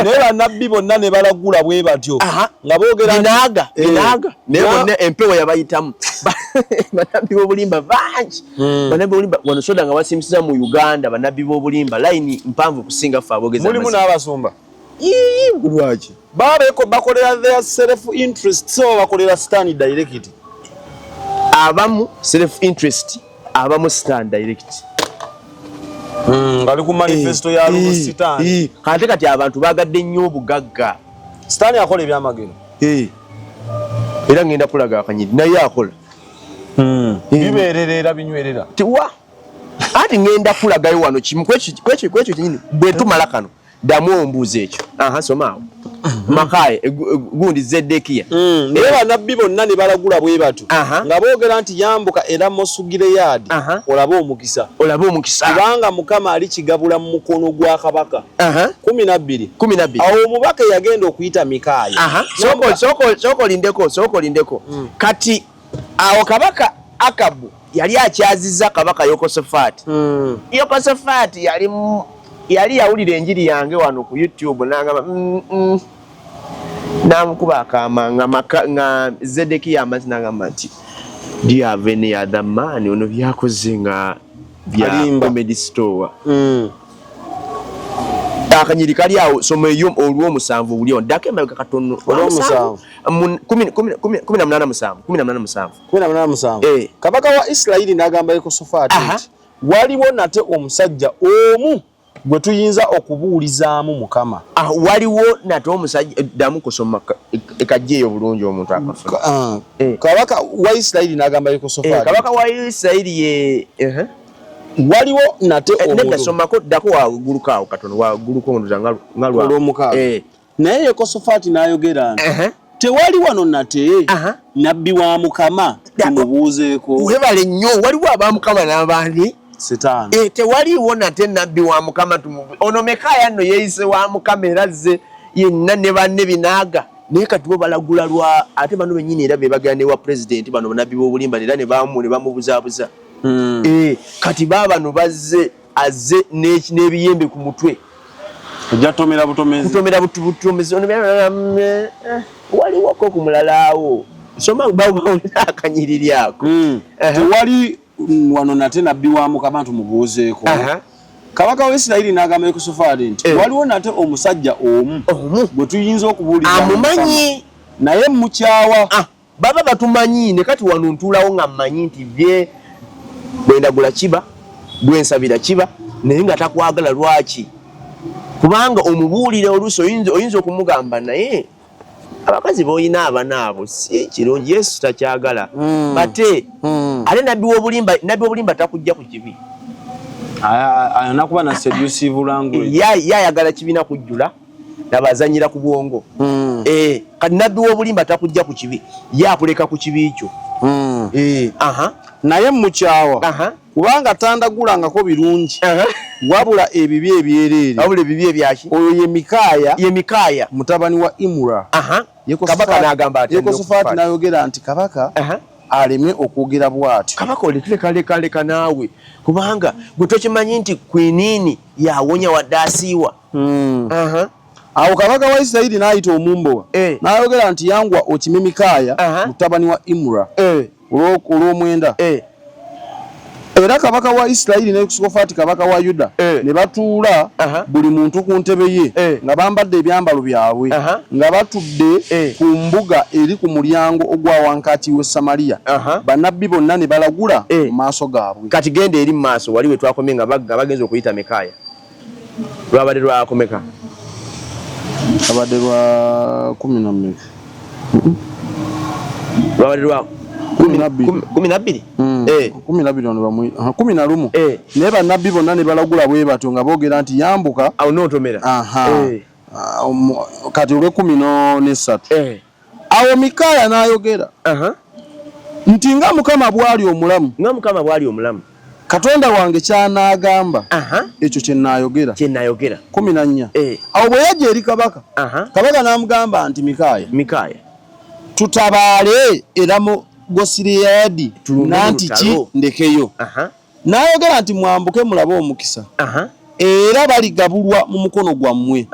Naye bannabbi bonna ne balagula bwe batyo nga boogera binaaga binaaga, naye bonna empewo yabayitamu. Bannabbi b'obulimba bangi. Bannabbi b'obulimba wano soda nga basimisiza mu Uganda, bannabbi b'obulimba layini mpanvu kusinga ffe aboogeza. Mulimu n'abasumba. Lwaki? Babeko bakolera their self interest, so bakolera Stan direct. Abamu self interest, abamu Stan direct. Ngali ku manifesto ya Lugo Stan. Kate kati abantu bagadde nnyo obugagga. Stan akola ebyamagero. Era ngenda kulaga akanyiri naye akola. Bibeerera era binywerera. Tiwa ati ngenda kulagayo wano kimu kwekyo kyenyini. Bwe tumala kano ddamu ombuuza ekyo. Aha, somaawo Makaye gundi Zedekiya. Naye bannabbi bonna ne balagula bwe batyo nga boogera nti yambuka era Mosugireyaadi olabe omukisa. Olabe omukisa. Kubanga Mukama alikigabula mu mukono gwa kabaka. 12. 12. Awo omubaka yagenda okuyita Mikaaya. Sooka olindeko, sooka olindeko. Kati awo kabaka Akabu yali akyaziza kabaka Yekosofaati. Yekosofaati yali yawulira enjiri yange wano ku YouTube, nangamba namukuba akaama nga Zedekiya amazi, nagamba nti do you have any other man? Ono byakoze nga bya comedy store. Akanyiri kali awo, soma eyo olw'omusanvu owulire. Ddako emabega katono. Olw'omusanvu. 18:7, 18:7. 18:7. Eh. Kabaka wa Isirayiri n'agamba Yekosofaati nti, waliwo nate omusajja omu gwe tuyinza okubuulizaamu Mukama. Ah, waliwo nate omusajja. Ddamu kusoma ekajja eyo bulungi omuntu akafuna. Eh. Kabaka wa Isirayiri n'agamba Yekosofaati. Kabaka wa Isirayiri ye Waliwo nate Nedda, omuntu. Somako, ddako wagguluko awo katono, wagguluko ndoza nga lwa Olw'omukaaga. Naye Yekosofaati n'ayogera nti, tewali wano nate nabbi wa Mukama tumubuuzeeko? Webale nnyo. Waliwo abamukama n'abandi. Sitaani. Tewaliiwo nate nabbi wa Mukama ono Mekaaya nno yeeyise wa Mukama era azze yenna ne banne binaaga, naye kati bo balagula lwa ate bano bennyini era be bagenda newa pulezidenti, bano banabbi b'obulimba, era ne bamubuzaabuza. Kati baabano bazze, azze n'ebiyembe ku mutwe. Ojja tomera butomezi. Kutomera butomezi. Ono waliwoko ku mulala awo, soma bawulira akanyiriri ako. Tewali wano nate nabbi wa Mukama tumubuuzeeko? Kabaka wa Isirayiri n'agamba Yekosofaati nti, waliwo nate omusajja omu omu gwe tuyinza okubuulira amumanyi, naye mukyawa. Ah, baba batumanyi. Ne kati wano ntuulawo nga mmanyi nti bye bwendagula kiba, bwensabira kiba, naye nga takwagala. Lwaki? Kubanga omubuulira oluusi oyinza okumugamba, naye abakazi boyina abana abo si kirungi, Yesu takyagala. Bate ate nabbi w'obulimba takujja ku kibi. Anakuba na seductive language. Yayagala kibiina kujjula, nabazanyira ku bwongo. Kati nabbi w'obulimba takujja ku kibi, ye akuleka ku kibi kyo. Naye mukyawa, kubanga tandagulangako birungi, wabula ebibi ebyereere. Wabula ebibi ebyaki? Oyo ye Mikaaya, ye Mikaaya mutabani wa Imura. Kabaka n'agamba ati, Yekosofaati n'ayogera nti, kabaka aleme okwogera bw'atyo. Kabaka oleka, leka, leka naawe, kubanga gwe tokimanyi nti quinine yawonya wadde asiiwa. Awo kabaka wa Isirayiri n'ayita omumbowa n'ayogera nti, yangwa okime Mikaaya mutabani wa Imura. Olw'omwenda. Era kabaka wa Isirayiri ne Yekosofaati kabaka wa Yuda ne batuula buli muntu ku ntebe ye nga bambadde ebyambalo byabwe, nga batudde ku mbuga eri ku mulyango ogwa wankaaki w'e Samaliya, bannabbi bonna ne balagula mu maaso gaabwe. Kati genda eri mu maaso wali we twakomye nga bagenza okuyita Mikaaya. Lwabadde lwakomeka? Abadde lwa 14. Lwabadde lwa 12. 12. 12 ono 11. Naye bannabbi bonna ne balagula bwe batyo nga boogera nti, yambuka. Awo n'otomera. Kati olw'ekumi n'essatu. Awo Mikaaya n'ayogera nti, nga Mukama bw'ali omulamu, nga Mukama bw'ali omulamu, Katonda wange ky'anaagamba, ekyo kye nnaayogera. Kye nnaayogera. 14. Awo bwe yajja eri kabaka, kabaka n'amugamba nti, Mikaaya, Mikaaya, tutabaale era Gosireyadi nanti ki ndekeyo? N'ayogera nti, mwambuke mulabe omukisa, era baligabulwa mu mukono gwammwe.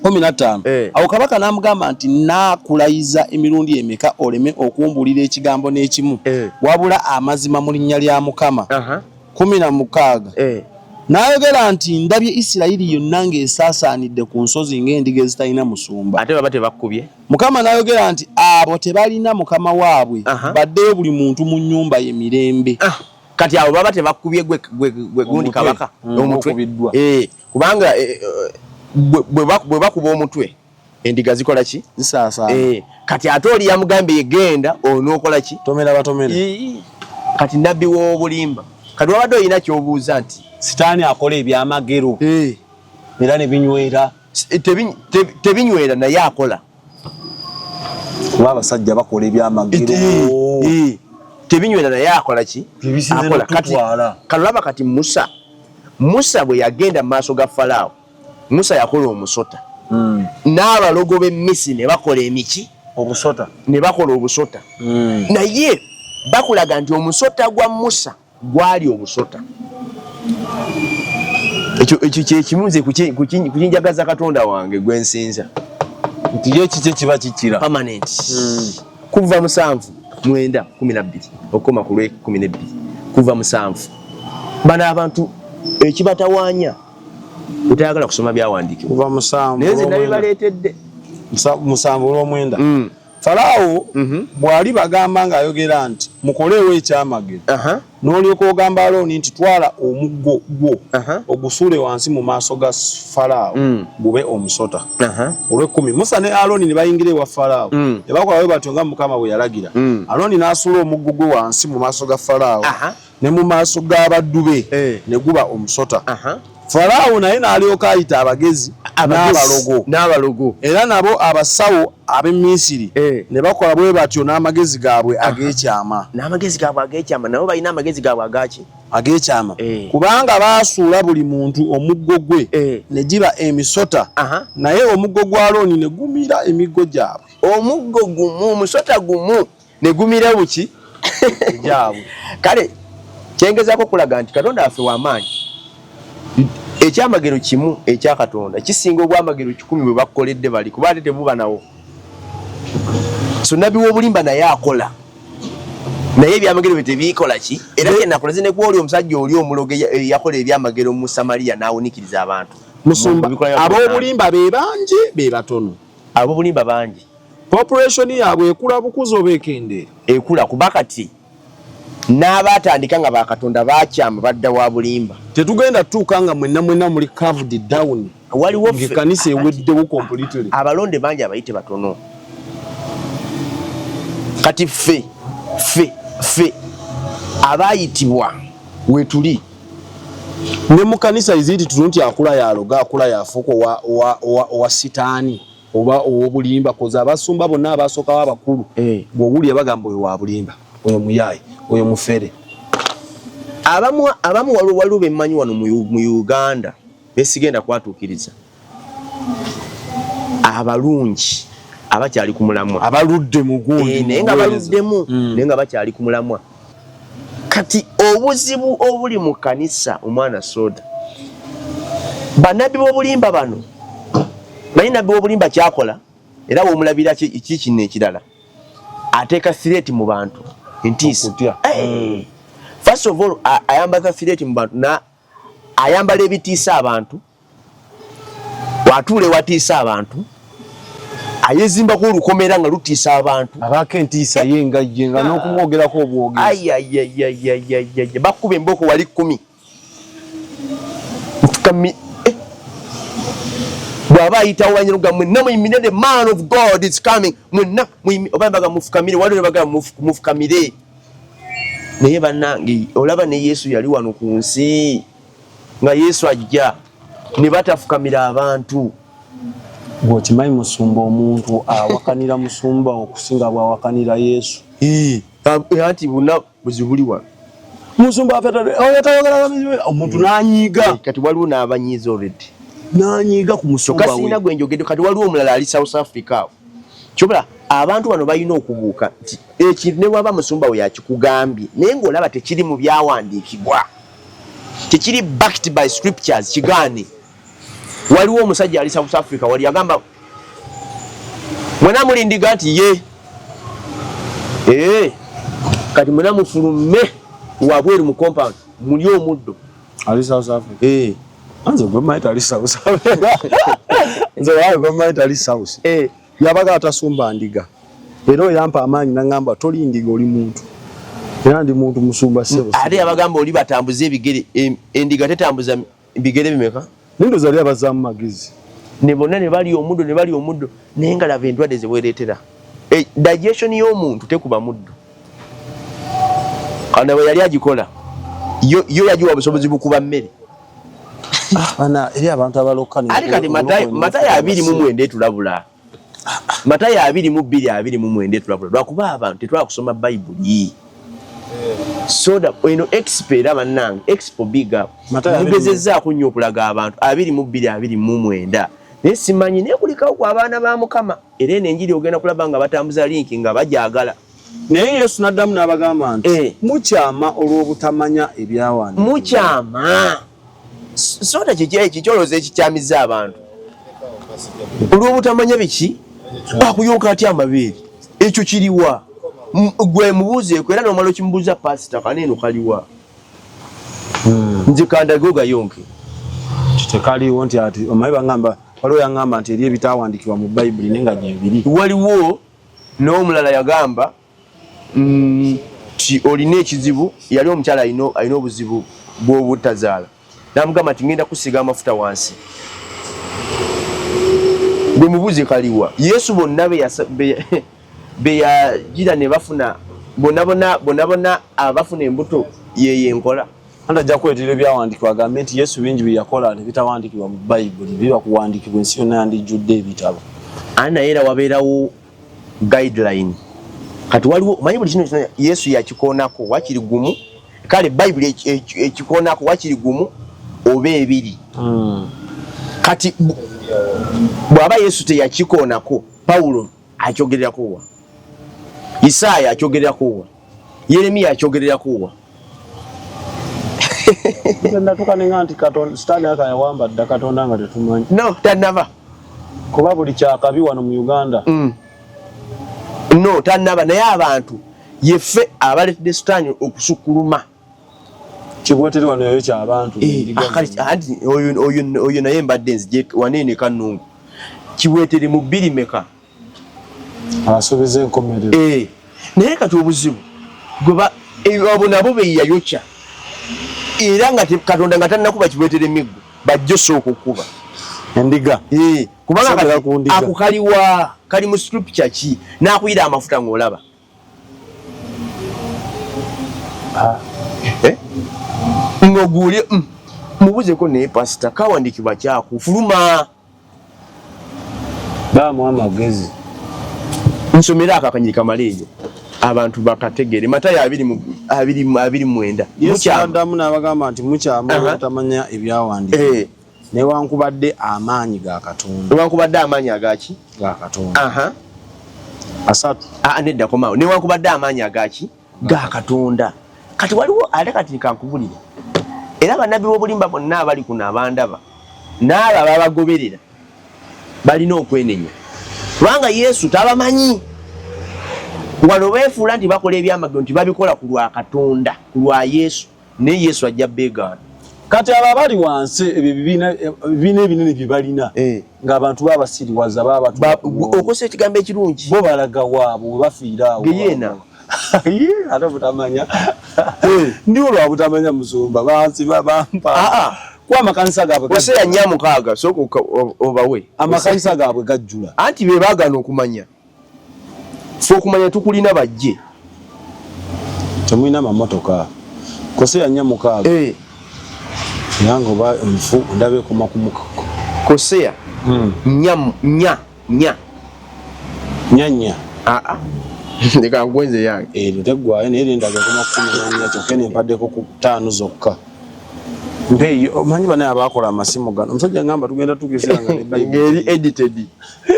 15. Awo kabaka n'amugamba nti, naakulayiza emirundi emeka oleme okumbuulira ekigambo n'ekimu, wabula amazima mu linnya lya Mukama? 16. N'ayogera nti, ndabye Isirayiri yonna ng'esaasaanidde ku nsozi ng'endiga ezitalina musumba. Ate baba tebakkubye. Mukama n'ayogera nti, abo tebalina mukama waabwe, baddeyo buli muntu mu nnyumba ye mirembe. Kati abo baba tebakkubye gwe gundi kabaka omutwe. Kubanga bwe bakuba omutwe endiga zikola ki? Zisaasaana. Kati ate oli yamugambye genda onookola ki? Tomera batomere. Kati nabbi w'obulimba, kati wabadde olina ky'obuuza nti Sitaani akola ebyamagero era ne binywera. Tebinywera, naye akola. Kuba abasajja bakola ebyamagero. Tebinywera, naye akola ki? Akola. Kati kalolaba kati Musa bwe yagenda mu maaso ga Falaawo, Musa yakola omusota. N'abalogo b'e Misiri ne bakola emiki? Obusota. Ne bakola obusota. Naye bakulaga nti omusota gwa Musa gwali obusota. Ekyo kyekimu nze kukinjagaza Katonda wange gwe nsinza. Nti ye kiki kiba kikira permanent. Kuva 7, 9, 12 okukoma ku lwe 12, kuva 7. Bano abantu ekibatawaanya Utayagala kusoma byawandiikibwa. Kuva 7. Naye nze nabibaleetedde. 7 olwomwenda. Falaawo bw'ali bagamba ng'ayogera nti mukoleewo ekyamagero, n'olyoka ogamba Alooni nti twala omuggo gwo ogusuule wansi mu maaso ga Falaawo gube omusota. Olw'ekkumi Musa ne Alooni ne bayingira ewa Falaawo, ne bakola bwe batyo nga Mukama bwe yalagira. Alooni n'asuula omuggo gwe wansi mu maaso ga Falaawo ne mu maaso g'abaddu be, ne guba omusota. Falaawo naye n'alyoka ayita abagezi n'abalogo era nabo abasawo ab'e Misiri ne bakola bwe batyo n'amagezi gaabwe ag'ekyama. N'amagezi gaabwe ag'ekyama, nabo balina amagezi gaabwe agaki? Ag'ekyama. Kubanga baasuula buli muntu omuggo gwe ne giba emisota, naye omuggo gwa Alooni ne gumira emiggo gyabwe. Omuggo gumu, omusota gumu ne gumira buki? Egyabwe. Kale kyengezaako okulaga nti Katonda waffe w'amaanyi. Ekyamagero kimu ekya Katonda kisinga obwamagero 10 bwe bakukoledde bali, kuba ate tebuba nawo. So nabbi w'obulimba naye akola, naye ebyamagero bye tebikola ki? Era kye nakola ne kwoli omusajja oli omuloge yakola ebyamagero mu Samaliya n'awunikiriza abantu. Musumba, ab'obulimba be bangi be batono. Ab'obulimba bangi. Population yaabwe ekula bukuzi oba ekendeera? Ekula kuba kati n'abaatandika nga bakatonda bakyama badda wa bulimba. Tetugenda tuuka nga mwenna mwenna muli curved down. Waliwo ng'ekkanisa eweddewo completely. Abalonde bangi abayite batono. Kati ffe ffe ffe abaayitibwa wetuli. Ne mu kanisa is it true nti akula yaloga, akula yafuuka owa sitaani oba ow'obulimba? Koza abasumba bonna abasookawo abakulu bw'owulira bagamba oyo wa bulimba, oyo muyaayi, oyo mufere. Abamu waliwo bemmanyi wano mu Uganda besigenda kwatuukiriza, abalungi abakyali ku mulamwa, abaludde mu gundi, naye nga baluddemu, naye nga bakyali ku mulamwa. Kati obuzibu obuli mu kanisa, omwana soda, bannabbi b'obulimba bano, manyi nabbi w'obulimba kyakola era w'omulabira ki kino ekirala, ateeka threat mu bantu, entiisa. First of all ayambaza threat mu bantu, na ayambala ebitiisa abantu, watuula ewatiisa abantu, ayezimbako olukomera nga lutiisa abantu, abaako entiisa ye nga ye nga n'okumwogerako obwogezi. Ayayayayayaya, bakuba emboko wali 10. Bw'aba ayitawo banyina mwenna muyimire, the man of God is coming, mwenna oba mbaga mufukamire, waliwo ne bagamba mufukamire. Naye bannange olaba ne Yesu yali wano ku nsi nga Yesu ajja ne batafukamira abantu. Bw'okimanyi musumba, omuntu awakanira musumba okusinga bw'awakanira Yesu. Anti buna buzibu buli wano. Musumba omuntu n'anyiiga. Kati waliwo n'abanyiiza already. N'anyiiga ku musumba we. Kyokka sirina gwe njogedde, kati waliwo omulala ali South Africa awo. Kyobula abantu bano balina okubuuka nti ekintu ne bw'aba musumba we yakikugambye, naye ng'olaba tekiri mu byawandiikibwa, tekiri backed by scriptures, kigaane. Waliwo omusajja ali South Africa wali agamba mwena mulindiga nti ye kati mwena mufulume wabweru mu compound muli omuddo. Ali South Africa. Nze gwe mmanyi tali South Africa. Nze waawe gwe mmanyi tali South. Yabaga atasumba ndiga. Era oyampa amaanyi n'aŋŋamba toli ndiga oli muntu. Era ndi muntu musumba ssebo. Ate yabagamba oli batambuze ebigere, endiga tetambuza bigere bimeka? Nindoza ali abazaamu magezi. Ne bonna ne bali omuddo, ne bali omuddo, naye nga laba endwadde ze weereetera. Digestion y'omuntu tekuba muddo. Katonda bwe yali agikola, yo yagiwa busobozi bukuba mmere. Bana eri abantu abaloka. Ate kati Matayo 29 etulabula. Matayo 22 29 etulabula. Lwakuba abantu tetwala kusoma Bayibuli. Soda eno expo era bannange, expo big up. Mugezezzaako nnyo okulaga abantu 22 29. Naye simanyi naye kulikawo ku abaana ba Mukama. Era eno enjiri ogenda kulaba nga batambuza linki nga bagyagala. Naye Yesu n'addamu n'abagamba nti mukyama olw'obutamanya ebyawandiikibwa. Mukyama. Soda kiki ekikyolooza ekikyamizza abantu olw'obutamanya biki? Akuyonka atya amabeere? Ekyo kiriwa? Gwe mubuuzeeko era n'omala okimubuuza pasita kaneeno kaliwa? Nze kandage ogayonke. Tekaliwo nti ati omanyi bangamba waliwo yangamba nti eri ebitawandiikibwa mu Bayibuli naye nga gyebiri. Waliwo n'omulala yagamba nti olina ekizibu, yali omukyala alina obuzibu bw'obutazaala, n'amugamba nti ngenda kusiiga amafuta wansi. Gwe mubuze kaliwa Yesu bonna beyagira ne bafuna bonna bonna bonna bonna abafuna embuto yeyo enkola. Anti ajja kuleetera ebyawandiikibwa agambe nti Yesu bingi bye yakola ne bitawandiikibwa mu Bayibuli, biba kuwandiikibwa ensi yonna yandijjudde ebitabo. Ani naye era wabeerawo guideline. Kati waliwo omanyi buli kino kyonna Yesu yakikoonako wakiri gumu, kale Bayibuli ekikoonako wakiri gumu oba ebiri. Kati bw'aba Yesu teyakikoonako, Pawulo akyogererako wa? Isaaya akyogererako wa? Yeremiya akyogererako wa? Natuka nenga nti Katonda Sitaani aka yawamba dda Katonda nga tetumanyi. No, tannaba. Kuba buli kyakabi wano mu Uganda. No, tannaba naye abantu yeffe abaleetedde Sitaani okusukkuluma. Kibwetere wano eyo ky'abantu. Anti oyo naye mbadde nzije waneene Kannungu. Kibwetere mu bbiri meka? Abasuubiza enkomerero. Naye kati obuzibu gwe abo nabo be yayokya era nga Katonda nga tannakuba Kibwetere emiggo bajja osooka okukuba endiga. Kubanga kati ako kaliwa kali mu scripture ki n'akuyira amafuta ng'olaba. Ng'oguulye mubuzeko naye pasita kawandiikibwa kyaku fuluma. Baamu amagezi. Nsomera ako akanyiri kamale eyo abantu bakategere. Matayo 29. Yesu addamu n'abagamba nti mukyama obutamanya ebyawandiikibwa. Newankubadde amaanyi ga Katonda. Newankubadde amaanyi agaki? Ga Katonda. Asatu. Nedda komaawo. Newankubadde amaanyi agaki? Ga Katonda. Kati waliwo ate kati kankubulire. Era bannabbi b'obulimba bonna abali kuno abandaba n'abo ababagoberera balina okwenenya. Kubanga Yesu tabamanyi. Wano beefuula nti bakola ebyamagero nti babikola ku lwa Katonda, ku lwa Yesu. Naye Yesu ajja beegaana. Kati abo abali wansi ebyo ebibiina ebinene bye balina ng'abantu babasiriwaza okosa ekigambo ekirungi. Bo balaga waabwe we bafiira awo. Geyeena. Ate butamanya. Ndi olwa butamanya musumba bansiba bampa. Kuba amakanisa gaabwe Hosea 4:6 sooka obawe. Amakanisa gaabwe gajjula. Anti be baagaana okumanya. Ffe okumanya tukulina bajje. Temulina mamotoka. Hosea 4:6. Yange oba nfu ndaba ekoma ku mukoko. Hosea 4 4 4. 4 4. Leka nkwenze yange. Eno teggwayo naye nendaga ekoma ku 14 kyokka eno empaddeko ku 5 zokka. Mpeeyo omanyi banaye abaakola amasimu gano. Omusajja ngamba tugenda tugezaanga ne Bible. Ng'eri edited.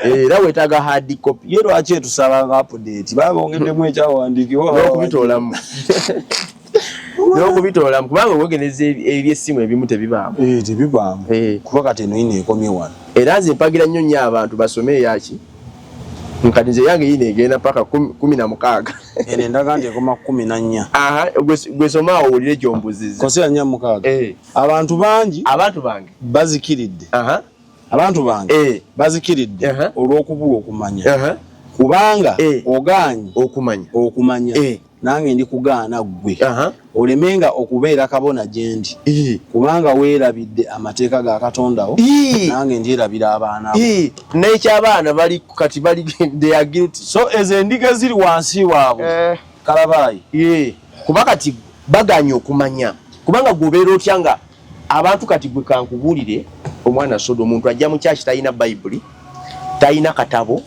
Era weetaaga hard copy. Ye lwaki etusaba nga update? Baba bongeddemu ekyawandiikibwa. N'okubitoolamu. N'okubitoolamu kubanga weegendereza eby'essimu ebimu tebibaamu. Tebibaamu. Kuba kati eno yino ekomye wano. Era nze mpagira nnyo nnyo abantu basome eyaki. Kati nze yange yino egenda paka 16. Eno endaga nti ekoma 14. Gwe soma awo owulire gy'ombuuzizza. Hosea 4:6. Abantu bangi. Abantu bange. Bazikiridde. Abantu bange bazikiridde olw'okubulwa okumanya. Kubanga ogaanye okumanya. Okumanya. Nange ndi kugaana ggwe. Olemenga okubeera kabona gye ndi. Kubanga weerabidde amateeka ga Katonda wo. Nange ndyerabira abaana bo. N'ekyabaana bali kati bali they are guilty. So ezo endiga eziri wansi waabwe. Kalabaayi. Kuba kati bagaanye okumanya. Kubanga gwe obeera otya nga abantu kati gwe kankubuulire omwana soda omuntu ajja mu kyaki talina Bayibuli, talina katabo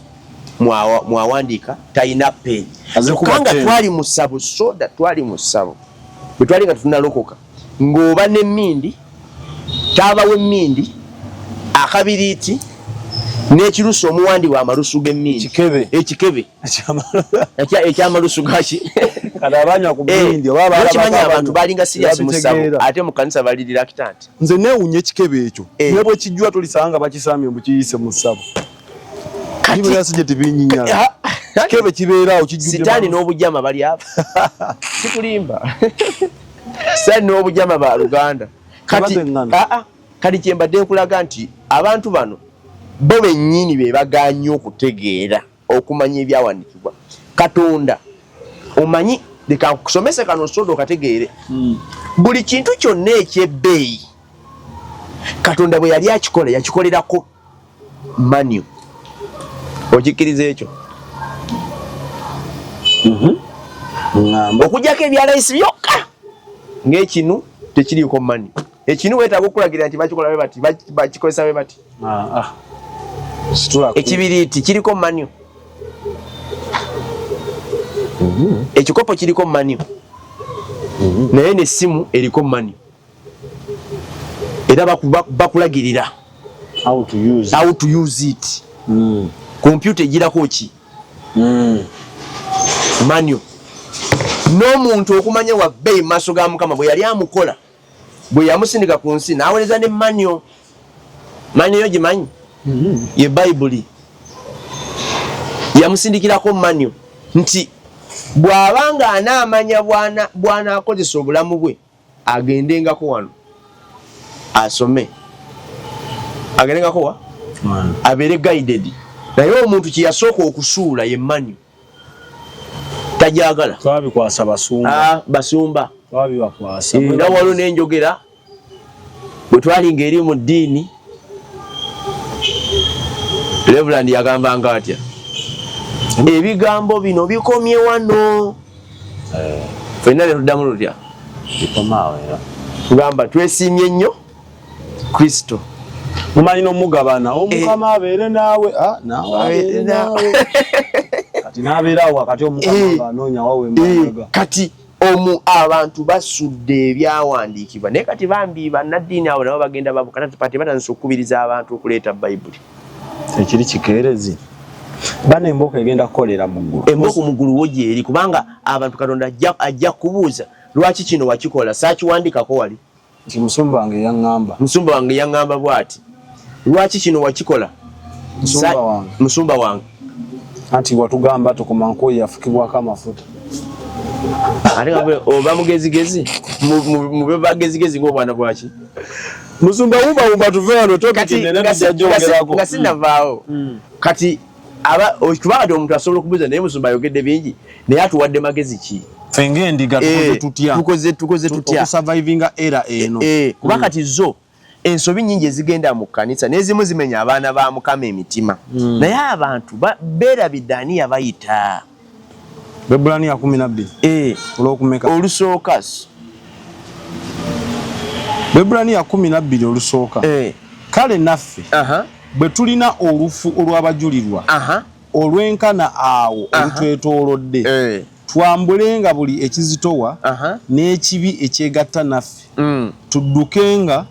mwawandiika, talina pen. Kyokka nga twali mu ssabo soda twali mu ssabo. Bwe twali nga tetunnalokoka ng'oba n'emmindi, taaba w'emmindi, akabiriiti n'ekirusu omuwandibwa amalusu g'emmindi. Ekikebe. Ekikebe. Ekyamalusu gaki? Kati abanywa ku mmindi oba abalala Okimanyi abantu balinga serious mu ssabo ate mu kkanisa bali reluctant. Nze neewuunya ekikebe ekyo. Ne bwe kijjula tolisanga nga bakisaamye mbu kiyise mu ssabo. Kati sije tebinyinyala. Kikebe kibeera awo kijjudde. Sitaani n'obujama bali abo. Sikulimba. Sitaani n'obujama ba Luganda. Kati Kati kyembadde nkulaga nti abantu bano bo bennyini be bagaanye okutegeera okumanya ebyawandiikibwa. Katonda omanyi, leka nkusomese kano soda okategeere. Buli kintu kyonna eky'ebbeeyi Katonda bwe yali akikola yakikolerako manual. Okikkiriza ekyo? Ngamba. Okuggyako ebyalayisi byokka ng'ekinu tekiriiko manual. Ekinu weetaaga okukulagira nti bakikola bwe bati, bakikozesa bwe bati. Situla. Ekibiriiti kiriko manual. Ekikopo kiriko manual. Naye n'essimu eriko manual. Era bakulagirira how to use how to use it. Kompyuta egirako ki? Manual. N'omuntu okumanya wa bbeeyi mu maaso ga Mukama bwe yali amukola, bwe yamusindika ku nsi n'aweereza ne manual. Manual yo gimanyi? Ye Bayibuli. Yamusindikirako manual nti bw'aba ng'anaamanya bw'anaakozesa obulamu bwe, agendengako wano asome, agendengako wa abeere guided. Naye omuntu kye yasooka okusuula ye manual, tajagala. Twabikwasa basumba. Basumba. Twabibakwasa. Era waliwo n'enjogera bwe twalinga eri mu ddiini, Reverend yagambanga atya, ebigambo bino bikomye wano. Ffenna ne tuddamu lutya? Bikomaawo era. Tugamba twesiimye nnyo Kristo. Mumanyi n'omugabana, Omukama abeere naawe, naawe abeere naawe. Kati n'abeera awo wakati Omukama ng'anoonya wawe mbalaga. Kati omu abantu basudde ebyawandiikibwa, naye kati bambi bannaddiini abo nabo bagenda babuka, kati batandise okukubiriza abantu okuleeta Bayibuli. Ekiri kikeerezi. Bana emboko egenda kukolera mu ggulu. Emboko mu ggulu wo gyeri, kubanga abantu Katonda ajja kubuuza lwaki kino wakikola, saakiwandikako wali. Nti musumba wange yaŋŋamba. Musumba wange yaŋŋamba bw'ati. Lwaki kino wakikola? Musumba wange. Musumba wange. Anti watugamba tukoma nkoyi yafukibwako amafuta. Ate nga oba mugezigezi, mube bagezigezi ng'obwana bwaki? Musumba wumba wumba tuve wano topic nene tujja gyogerako. Nga sinnavaawo. Kati kuba kati omuntu asobola okubuuza naye musumba ayogedde bingi naye atuwadde magezi ki? Ffe ng'endiga tukoze tutya? Tukoze tutya? Okusurvivinga era eno. Kuba kati zo ensobi nnyingi ezigenda mu kkanisa n'ezimu zimenya abaana ba Mukama emitima. Naye abantu beerabidde ani yabayita. Baebbulaniya 12. Olw'okumeka? Olusooka. Baebbulaniya 12 olusooka. Kale naffe bwe tulina olufu olw'abajulirwa olwenkana awo olutwetoolodde, twambulenga buli ekizitowa n'ekibi ekyegatta naffe, tuddukenga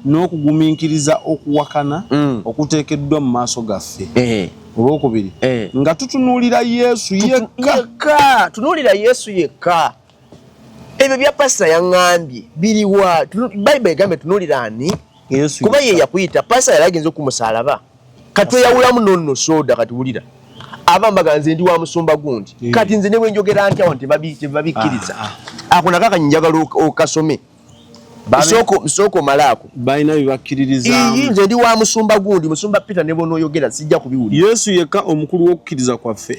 n'okugumiikiriza okuwakana okuteekeddwa mu maaso gaffe. Olwokubiri, nga tutunuulira Yesu yekka. Tunuulira Yesu yekka. Ebyo bya pasita yaŋŋambye biriwa? Bayibuli egambye tunuulira ani? Kuba ye yakuyita. Pasita yali agenze okumusalaba. Kati tweyawulamu nonno soda kati wulira. Aba mbaga nze ndi wa musumba gundi. Kati nze ne bwe njogera ntya wano tebabikkiriza. Ako nako akanyi njagala okasome. Sooka omale ako. Balina bye bakkiririzaamu. Nze ndi wa musumba gundi, musumba Peter ne bw'onooyogera sijja kubiwulira. Yesu yekka omukulu w'okukkiriza kwaffe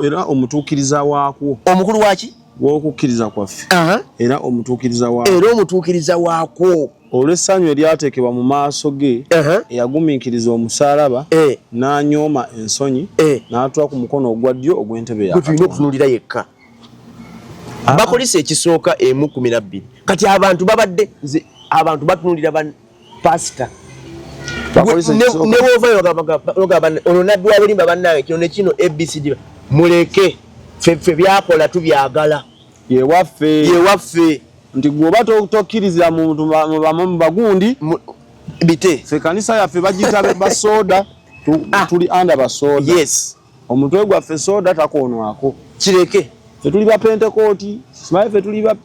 era omutuukiriza waakwo. Omukulu waki? W'okukkiriza kwaffe era omutuukiriza waakwo. Era omutuukiriza waakwo. Olw'essanyu eryateekebwa mu maaso ge, eyagumiikiriza omusaalaba, n'anyooma ensonyi, n'atuula ku mukono ogwa ddyo ogw'entebe ya Gwe tulina Katonda. okutunuulira yekka. Bakolisa ekisooka 1:12. Kati abantu babadde nze abantu batunuulira ba pasita. Ne bw'ovayo ogamba olwo nabbi wa bulimba bannange kino ne kino ABCD muleke ffe byakola tubyagala. Yewaffe. Yewaffe. Nti gwe oba tokkiriza mu bagundi bite. Ffe kanisa yaffe bagiyita basoda, tuli under basoda. Yes. Omutwe gwaffe soda takoonwako. Kireke. Ffe tuli ba Pentekooti, simanyi ffe tuli ba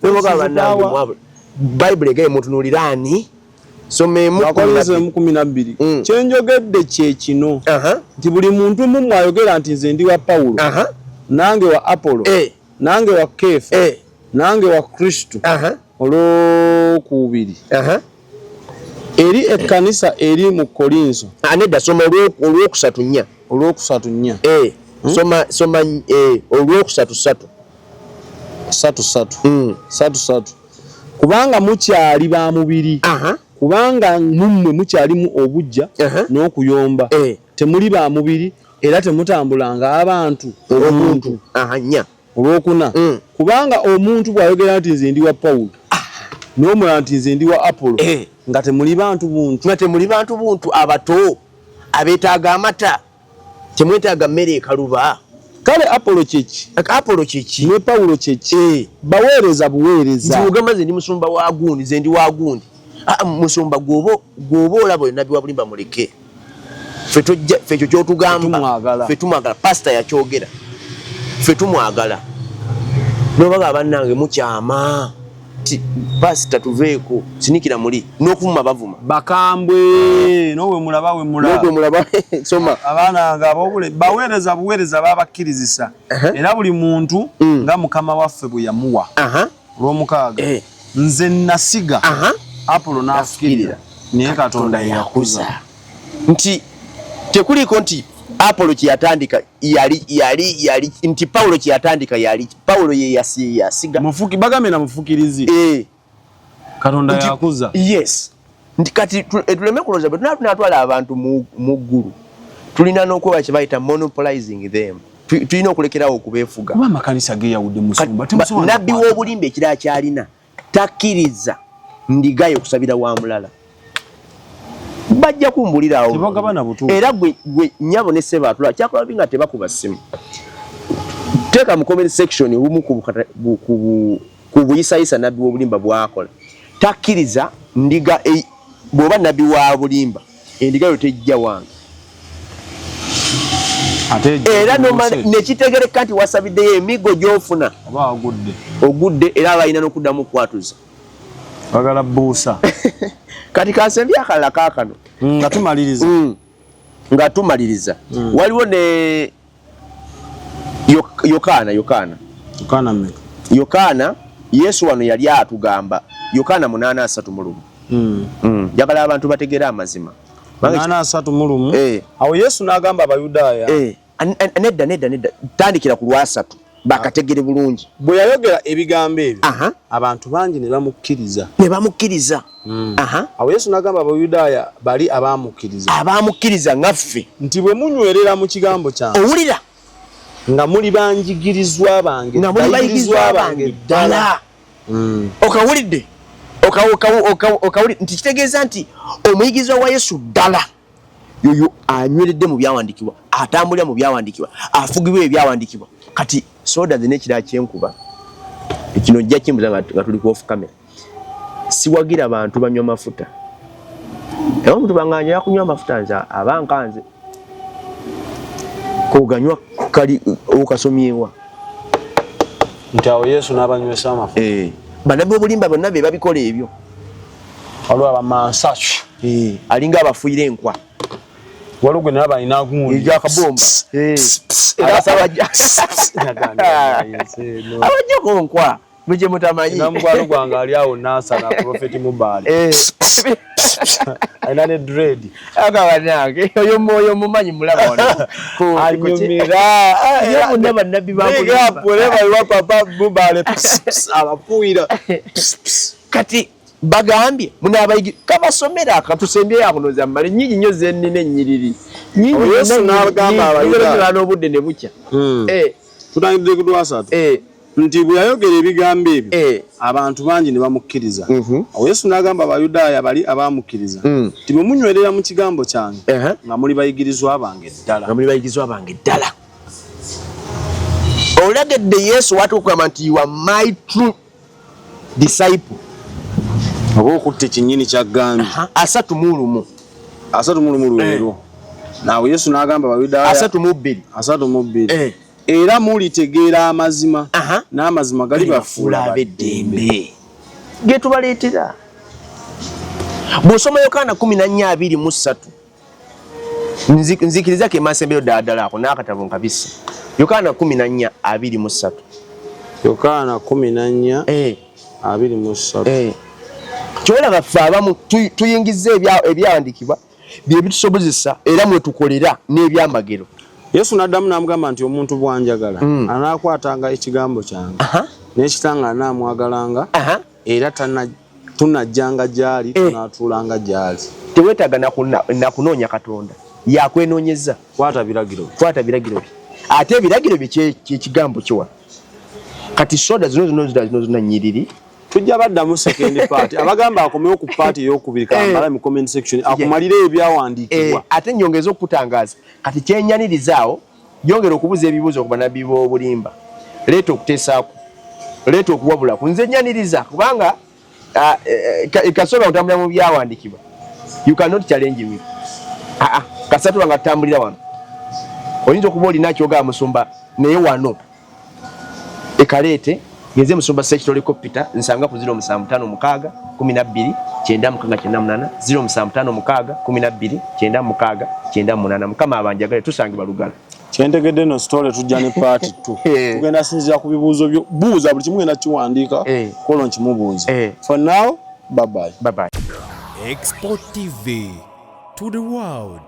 Bayibuli egaye mutunuulira ani? Soma emu Abakolinso emu 12. Kye njogedde kye kino, nti buli muntu mu mmwe ayogera nti nze ndi wa Pawulo, nange wa Apolo, nange wa Keefa, nange wa Kristo. Olwokubiri. Eri ekkanisa eri mu Kkolinso. Nedda, soma olwokusatu nnya. Olwokusatu nnya. Soma soma olwokusatu ssatu. Ssatu ssatu. Ssatu ssatu. Kubanga mukyali ba mubiri. Kubanga mummwe mukyalimu obuggya n'okuyomba. Temuli ba mubiri era temutambulanga abantu obuntu. Nnya. Olwokuna. Kubanga omuntu bw'ayogera nti nze ndi wa Pawulo, n'omulala nti nze ndi wa Apolo, nga temuli bantu buntu. Nga temuli bantu buntu abato abeetaaga amata, temwetaaga mmere ekaluba. Kale Apolo kyeki? Apolo kyeki? Ne Pawulo kyeki? Baweereza buweereza. Nti ogamba nze ndi musumba wa gundi, nze ndi wa gundi. Musumba gwoba olaba oyo nabbi wa bulimba muleke. Ffe ekyo ky'otugamba, ffe tumwagala. Pasita yakyogera, ffe tumwagala. Nobaga bannange mukyama. Pasita tuveeko, sinikira muli n'okuvuma bavuma. Bakambwe n'owe mulaba we mulaba. N'owe mulaba soma. Abaana nga ab'obule baweereza buweereza babakkirizisa. Era buli muntu nga Mukama waffe bwe yamuwa. Olw'omukaaga. Nze nasiga. Apolo n'afukirira. Naye Katonda yakuza. Nti tekuliiko nti Apolo kye yatandika yali nti Pawulo kye yatandika yali Pawulo ye yasiga. Mufuki bagambe na mufukirizi. Katonda yakuza. Yes. Nti kati tuleme kulowooza bwe tunaatwala abantu mu ggulu tulina n'okuba kye bayita monopolizing them. Tulina okulekerawo okubeefuga. Kuba amakanisa geeyawudde musumba. Nabbi w'obulimba ekirala ky'alina takkiriza ndigayo okusabira wa mulala. Bajja kumbulira awo. Era gwe nnyabo ne ssebo atula kyakola bi nga tebakuba ssimu. Teeka mu comment section obumu ku buyisayisa nabbi w'obulimba bw'akola. Takkiriza ndiga bw'oba nabbi wa bulimba endiga yo tejja wange. Era nekitegereka nti wasabiddeyo emigo gy'ofuna ogudde era abalina n'okuddamu okwatuza. Bagala buusa. Kati kansembye akalala kaakano. Nga tumaliriza. Nga tumaliriza. Waliwo ne Yokaana. Yokaana mmeka? Yokaana, Yesu wano yali atugamba Yokaana 8:31. Njagala abantu bategere amazima. 8:31. Awo Yesu n'agamba Abayudaaya. Nedda. Tandikira ku lwasatu. Bakategere bulungi. Bwe yayogera ebigambo ebyo, abantu bangi ne bamukkiriza. Ne bamukkiriza. Awo Yesu n'agamba Abayudaaya bali abaamukkiriza. Abaamukkiriza ngaffe. Nti bwe munywerera mu kigambo kyange. Owulira? Nga muli banjigirizwa bange. Nga muli bayigirizwa bange ddala. Okawulidde? Okawulidde nti kitegeeza nti omuyigirizwa wa Yesu ddala. Yoyo anyweredde mu byawandiikibwa, atambulira mu byawandiikibwa, afugibwa ebyawandiikibwa. Kati soda nze n'ekirala kyenkuba kino ojja kimbuza nga tuli ku off camera. Siwagira bantu banywa mafuta. Era omuntu banganja kunywa amafuta nze aba nkanze. Koganywa kali okasomyewa. Nti awo Yesu n'abanywesa amafuta. Bannabbi b'obulimba bonna be babikola ebyo. Waliwo abamansasu. Alinga abafuira enkwa. Waliwo gwe nalaba alina gundi. Akabomba. Abajjako nkwa. Muje mutamanyi. Na mukwano gwange ali awo Nansana Prophet Mubale. Alina ne dread. Aga banange oyo mwoyo mumanyi mulaba wano. Anyumira. Ye munna bannabbi ba Big up wherever you are Papa Mubale. Abafuira. Kati bagambye munabayigi kabasomera akatusembye akunoza mmale nyingi nnyo zennina ennyiriri. Nyingi Yesu n'agamba Abayudaaya n'obudde ne bukya. Tutandikidde ku lwasatu. Nti bwe yayogera ebigambo ebyo, abantu bangi ne bamukkiriza. Awo Yesu n'agamba Abayudaaya bali abaamukkiriza nti bwe munywerera mu kigambo kyange, nga muli bayigirizwa bange ddala. Nga muli bayigirizwa bange ddala. Olagedde Yesu watuuka okugamba nti you are my true disciple. Oba okutte kinnyini ky'agambye. 31. 31 lwero. Awo Yesu n'agamba Abayudaaya 32. 32. Era mulitegeera amazima, n'amazima galibafuula ab'eddembe. Ge tubaleetera. Bw'osoma Yokaana 14:23, nzikiriza ke masembero ddala ddala ako n'akatabo nkabisse. Yokaana 14:23. Yokaana 14:23. Kyolaba ffe abamu tuyingizza ebyawandiikibwa bye bitusobozesa era mwe tukolera n'ebyamagero. Yesu n'addamu n'amugamba nti omuntu bw'anjagala mm. anaakwatanga ekigambo kyange n'ekitange anaamwagalanga era tunajjanga gy'ali eh. tunaatuulanga gy'ali. Teweetaaga nakunoonya Katonda yakwenoonyeza. Kwata biragiro kwata biragiro bye ate ebiragiro bye kyekigambo kiwa kati soda zino zino zino zino nyiriri tujja baddamu second part abagamba akomewo ku part eyokubiri kambala eh. mu comment section akumalire ebyawandiikibwa eh, ate nyongeza okukutangaaza kati kyenyaniriza awo yongera okubuuza ebibuuzo ku banabbi b'obulimba leeta okuteesaako leeta okuwabulaku nze nyaniriza kubanga ah, eh, kasobola kutambulira mu byawandiikibwa you cannot challenge me ah, ah, kasatuba nga tutambulira wano oyinza okuba olina kyogaba musumba naye wano ekaleete ngenze musumba sekitoleko peter nsanga ku 0756 12 96 98 0756 12 96 98 mukama abanjagale tusange balugala kyentegedde no story tujja ne part 2 eh. tugenda sinzira ku bibuuzo byo buuza buli kimu ngenda kiwandiika eh. kolo nkimubuuza eh. For now, bye bye. Bye bye. Export TV to the world.